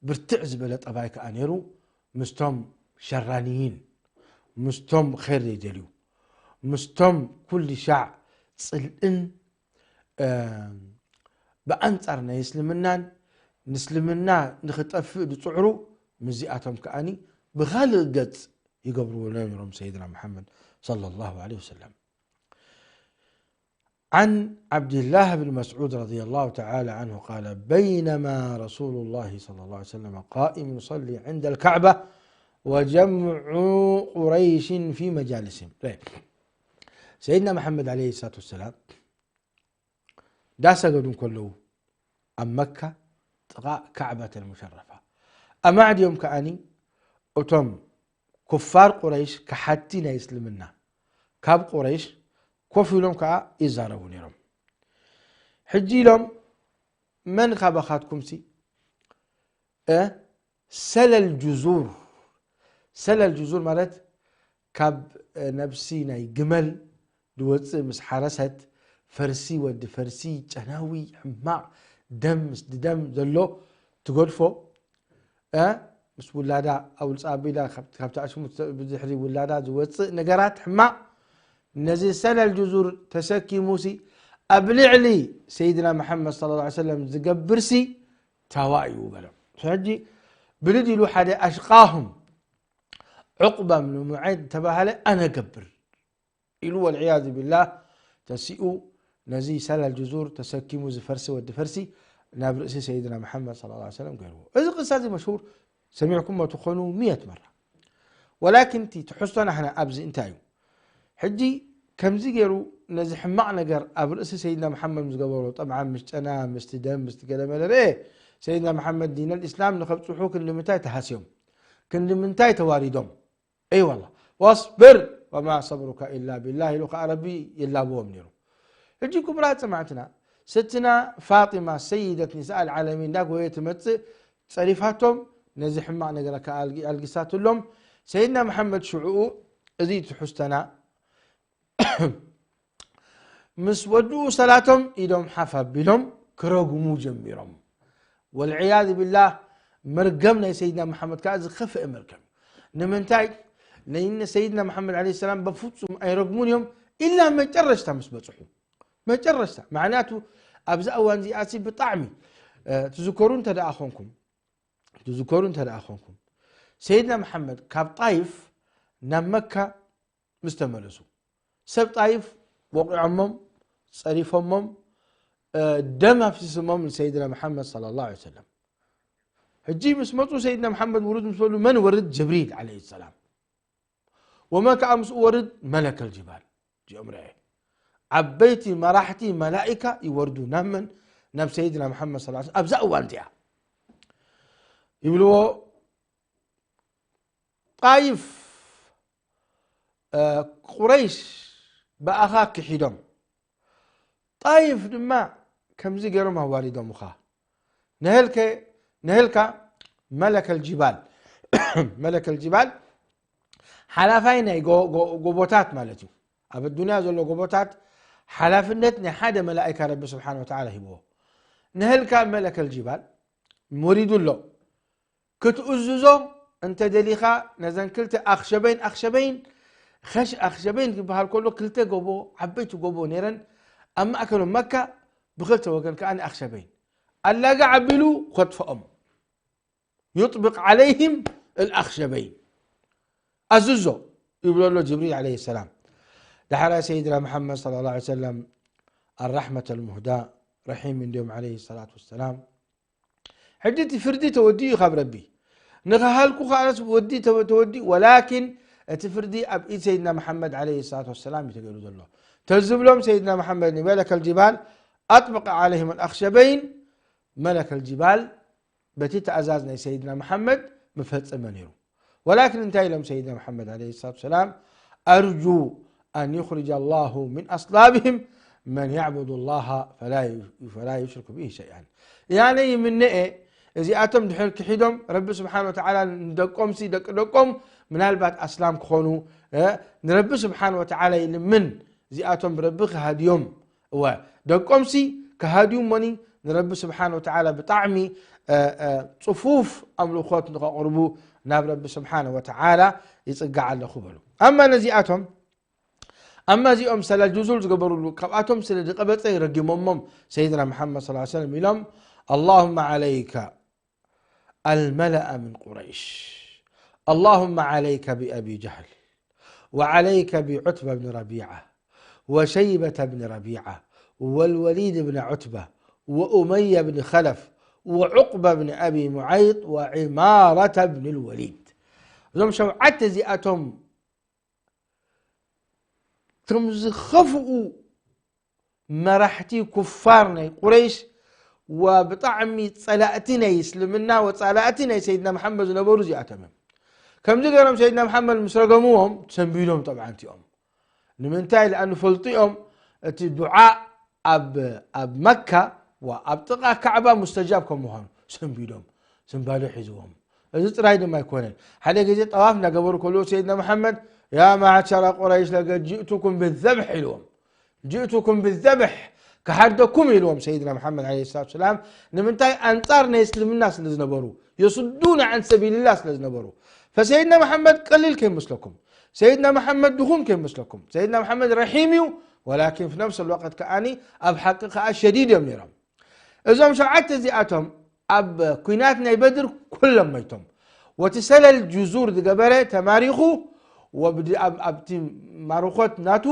ብርትዕ ዝበለ ጠባይ ከኣ ነይሩ ምስቶም ሸራንይን፣ ምስቶም ኸይር ዘይደልዩ፣ ምስቶም ኩሉ ሻዕ ጽልእን፣ እ፣ ብኣንጻር ናይ እስልምናን ንእስልምና ንኽጠፍእ ዝጽዕሩ፣ ምስዚኣቶም ከኣኒ ብኻልእ ገጽ ይገብርዎ ነይሮም ሰይድና መሓመድ ሰለላሁ ዐለይሂ ወሰለም። عن عبد الله بن مسعود رضي الله تعالى عنه قال: بينما رسول الله صلى الله عليه وسلم قائم يصلي عند الكعبة وجمع قريش في مجالسهم. طيب. ሰይድና መሓመድ ዐለይሂ ሰላቱ ወሰላም ዳሰገዱ እንከለዉ ኣብ መካ ጥቓ ካዕበተል ሙሸረፋ ኣማዕድዮም ከኣኒ እቶም ኩፋር ቁረይሽ፣ ከሓድቲ ናይ እስልምና፣ ካብ ቁረይሽ ኮፍ ኢሎም ከኣ ይዛረቡ ነይሮም። ሕጂ ኢሎም፣ መን ካባኻትኩምሲ፣ እ፣ ሰለል ጁዙር፣ ሰለል ጁዙር ማለት ካብ፣ እ፣ ነብሲ ናይ ግመል ዝወፅእ ምስ ሓረሰት፣ ፈርሲ፣ ወዲ ፈርሲ፣ ጨናዊ፣ ሕማቕ፣ ደም ምስ ደም ዘሎ ትገድፎ፣ እ፣ ምስ ውላዳ ኣውልፃ ኣቢላ ካብ-፣ ካብቲ ኣሽሙት ብድሕሪ ውላዳ ዝወፅእ ነገራት ሕማቕ፣ ነዚ ሰለል ጁዙር ተሰኪሙሲ ኣብ ልዕሊ ሰይድና መሓመድ ሰለላሁ ዐለይሂ ወሰለም ዝገብርሲ ታዋ እዩ በሎም። ሕጂ ብልድ ኢሉ ሓደ ኣሽቃሁም ዑቕባ ብን ሙዓይጥ ዝተባህለ ኣነ ገብር ኢሉ ወልዕያዙ ቢላህ ተሲኡ ነዚ ሰለል ጁዙር ተሰኪሙ ዝፈርሲ ወዲ ፈርሲ ናብ ርእሲ ሰይድና መሓመድ ሰለላሁ ዐለይሂ ወሰለም ገይርዎ። እዚ ቅሳ እዚ መሽሁር ሰሚዕኩሞ ትኾኑ ሚእት መራ። ወላኪን እቲ ትሕዝቶ ናሕና ኣብዚ እንታይ እዩ? ሕጂ ከምዚ ገይሩ ነዚ ሕማቕ ነገር ኣብ ርእሲ ሰይድና መሓመድ ምስ ገበሮ፣ ጠብዓን ምስ ጨና፣ ምስቲ ደም፣ ምስቲ ገለመለ ርኤ፣ ሰይድና መሓመድ ዲነል ኢስላም ንኸብጽሑ ክንዲ ምንታይ ተሃስዮም? ክንዲ ምንታይ ተዋሪዶም? እይ ዋላ፣ ወስብር ወማ ሰብሩካ ኢላ ቢላህ ኢሉ ከኣ ረቢ ይላብዎም ነይሩ። ሕጂ ክቡራት ሰማዕትና፣ ስትና ፋጢማ ሰይደት ኒሳእ ኣልዓለሚን እንዳጎየ ትመጽእ ጸሪፋቶም፣ ነዚ ሕማቕ ነገር ከኣ ኣልጊ-፣ ኣልጊሳትሎም። ሰይድና መሓመድ ሽዑኡ፣ እዚ ትሕዝተና፣ ምስ ወድኡ ሰላቶም ኢዶም ሓፍ ኣቢሎም ክረግሙ ጀሚሮም። ወልዕያዝ ቢላህ፣ መርገም ናይ ሰይድና መሓመድ ከኣ ዝኸፍአ መርገም። ንምንታይ? ለይነ ሰይድና መሓመድ ዓለይሂ ሰላም በፍጹም ኣይረግሙን እዮም፣ ኢላ መጨረሽታ ምስ በጽሑ። መጨረሽታ። ምኽንያቱ፣ ኣብዚ እዋን እዚኣሲ ብጣዕሚ፣ እ፣ ትዝከሩ እንተ ደኣ ኾንኩም፣ ትዝከሩ እንተ ደኣ ኾንኩም፣ ሰይድና መሓመድ ካብ ጣይፍ ናብ መካ ምስ ተመለሱ፣ ሰብ ጣይፍ ወቂዖሞም፣ ጸሪፎሞም፣ ደም ኣፍሲስሞም ንሰይድና መሓመድ صلى الله عليه وسلم። ሕጂ ምስ መፁ፣ ሰይድና መሓመድ ውርድ ምስ በሉ፣ መን ወርድ? ጅብሪል عليه السلام። ወመን ከዓ ምስኡ ወርድ? መለከል ጅባል። እዚኦም ርአ፣ ዓበይቲ መራሕቲ መላኢካ ይወርዱ። ናብ መን? ናብ ሰይድና መሓመድ صلى الله عليه وسلم። ኣብዛ እዋን እዚኣ ይብልዎ፣ ጣይፍ ቁረይሽ ብኣኻ ክሒዶም፣ ጣይፍ ድማ ከምዚ ገይሮም ኣዋሪዶምኻ። ነህልከ ነህልካ መለከል ጅባል፣ መለከል ጅባል ሓላፋይ ናይ ጎቦታት ማለት እዩ። ኣብ ኣዱንያ ዘሎ ጎቦታት ሓላፍነት ናይ ሓደ መላእካ ረቢ ስብሓን ወተዓላ ሂብዎ። ነህልካ መለከል ጅባል ወሪዱ ኣሎ። ክትእዝዞ እንተ ደሊኻ፣ ነዘን ክልተ ኣኽሸበይን ኣኽሸበይን፣ ኸሽ ኣኽሸበይን ክበሃል ከሎ ክልተ ጎቦ፣ ዓበይቲ ጎቦ ነይረን፣ ኣብ ማእከሎም መካ፣ ብኽልተ ወገን ከኣ ኣኽሸበይን ኣላግዕ ኣቢሉ ኸጥፍኦም። يطبق عليهم الأخشبين። ኣዝዞ ይብሎ ኣሎ ጅብሪል عليه السلام። ዳሕራይ ሰይድና መሓመድ صلى الله عليه وسلم الرحمة المهداة رحيم እንድዮም عليه الصلاة والسلام። ሕጂ እቲ ፍርዲ ተወዲኡ እዩ ካብ ረቢ። ንኽሃልኩ ከኣነስ ወዲ ተወ-፣ ተወዲኡ፣ ወላኪን እቲ ፍርዲ ኣብ ኢድ ሰይድና መሓመድ عليه الصلاة والسلام እዩ ተገይሩ ዘሎ። ተዝብሎም ሰይድና መሓመድ ንመለከል ጅባል أطبق عليهم الأخشبين፣ መለከል ጅባል በቲ ትእዛዝ ናይ ሰይድና መሓመድ ምፈጸመ ነይሩ። ወላኪን እንታይ ኢሎም ሰይድና መሓመድ عليه الصلاة والسلام؟ أرجو أن يخرج الله من أصلابهم من يعبد الله فلا ي-، فلا يشرك به شيئا. ያነ ይምነኤ እዚኣቶም ድሕር ክሒዶም ረቢ ስብሓን ወተዓላ ንደቆምሲ ደቂ ደቆም ምናልባት ኣስላም ክኾኑ፣ እ፣ ንረቢ ስብሓን ወተዓላ ይልምን እዚኣቶም ረቢ ክሃድዮም። እወ፣ ደቆምሲ ክሃድዩ እሞኒ ንረቢ ስብሓን ወተዓላ ብጣዕሚ፣ እ፣ እ፣ ጽፉፍ ኣምልኾት ንኸቕርቡ ናብ ረቢ ስብሓን ወተዓላ ይጽጋዕ ኣለኹ በሉ። ኣማ ነዚኣቶም፣ ኣማ እዚኦም ሰላ ጁዙል ዝገበሩሉ፣ ካብኣቶም ስለ ዝቐበጸ ረጊሞሞም ሰይድና መሓመድ صلى الله عليه وسلم ኢሎም፣ اللهم عليك الملأ من قريش، اللهم عليك بأبي جهل، وعليك بعتبة بن ربيعة، وشيبة بن ربيعة، والوليد بن عتبة، وأمية بن خلف، وعقبة بن أبي معيط، وعمارة بن الوليد. እዞም ሸውዓተ እዚኣቶም እቶም ዝኸፍኡ መራሕቲ ኩፋር ናይ ቁረይሽ፣ ወብጣዕሚ ጸላእቲ ናይ እስልምና ወጸላእቲ ናይ ሰይድና መሓመድ ዝነበሩ እዚኣቶም እዮም። ከምዚ ገይሮም ሰይድና መሓመድ ምስ ረገምዎም፣ ሰንቢዶም ጠብዓን እቲኦም። ንምንታይ? ለኣኑ ፈልጡ እዮም እቲ ዱዓ ኣብ፣ ኣብ መካ ወኣብ ጥቓ ካዕባ ሙስተጃብ ከም ምዃኑ። ሰንቢዶም፣ ስንባዶ ሒዝዎም። እዚ ጥራይ ድማ ኣይኮነን። ሓደ ግዜ ጠዋፍ እናገበሩ ከለዉ ሰይድና መሓመድ፣ يا معشر قريش لقد جئتكم بالذبح ኢልዎም። جئتكم بالذبح، ክሓርደኩም ኢልዎም ሰይድና መሓመድ عليه الصلاة والسلام። ንምንታይ? ኣንጻር ናይ እስልምና ስለ ዝነበሩ፣ يصدون عن سبيل الله ስለ ዝነበሩ። فሰይድና መሓመድ ቀሊል ከይመስለኩም፣ ሰይድና መሓመድ ድኹም ከይመስለኩም። ሰይድና መሓመድ ረሒም እዩ፣ ወላኪን في نفس الوقت ከኣኒ ኣብ ሓቂ ከኣ ሸዲድ እዮም ነይሮም። እዞም ሸውዓተ እዚኣቶም ኣብ ኲናት ናይ በድር ኩሎም መይቶም። ወቲ ሰለል ጁዙር ዝገበረ ተማሪኹ፣ ወብድ-፣ ኣብ-፣ ኣብቲ ማርኾት ናቱ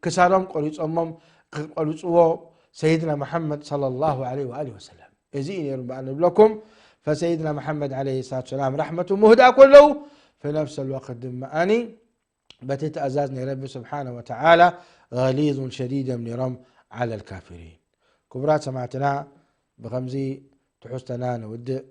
ክሳዶም ቆሪጾሞም፣ ክቆርጽዎ ሰይድና መሓመድ صلى الله عليه وآله وسلم። እዚ እዩ ነይሩ እምበኣር ንብለኩም። فሰይድና መሓመድ عليه الصلاة والسلام رحمة مهداة ከለዉ፣ في نفس الوقت ድማ ኣኒ በቲ ትእዛዝ ናይ ረቢ ስብሓነ ወተዓላ غليظ شديد እዮም ነይሮም على الكافرين። ክቡራት ሰማዕትና፣ ብኸምዚ ትሕዝቶና ንውድእ።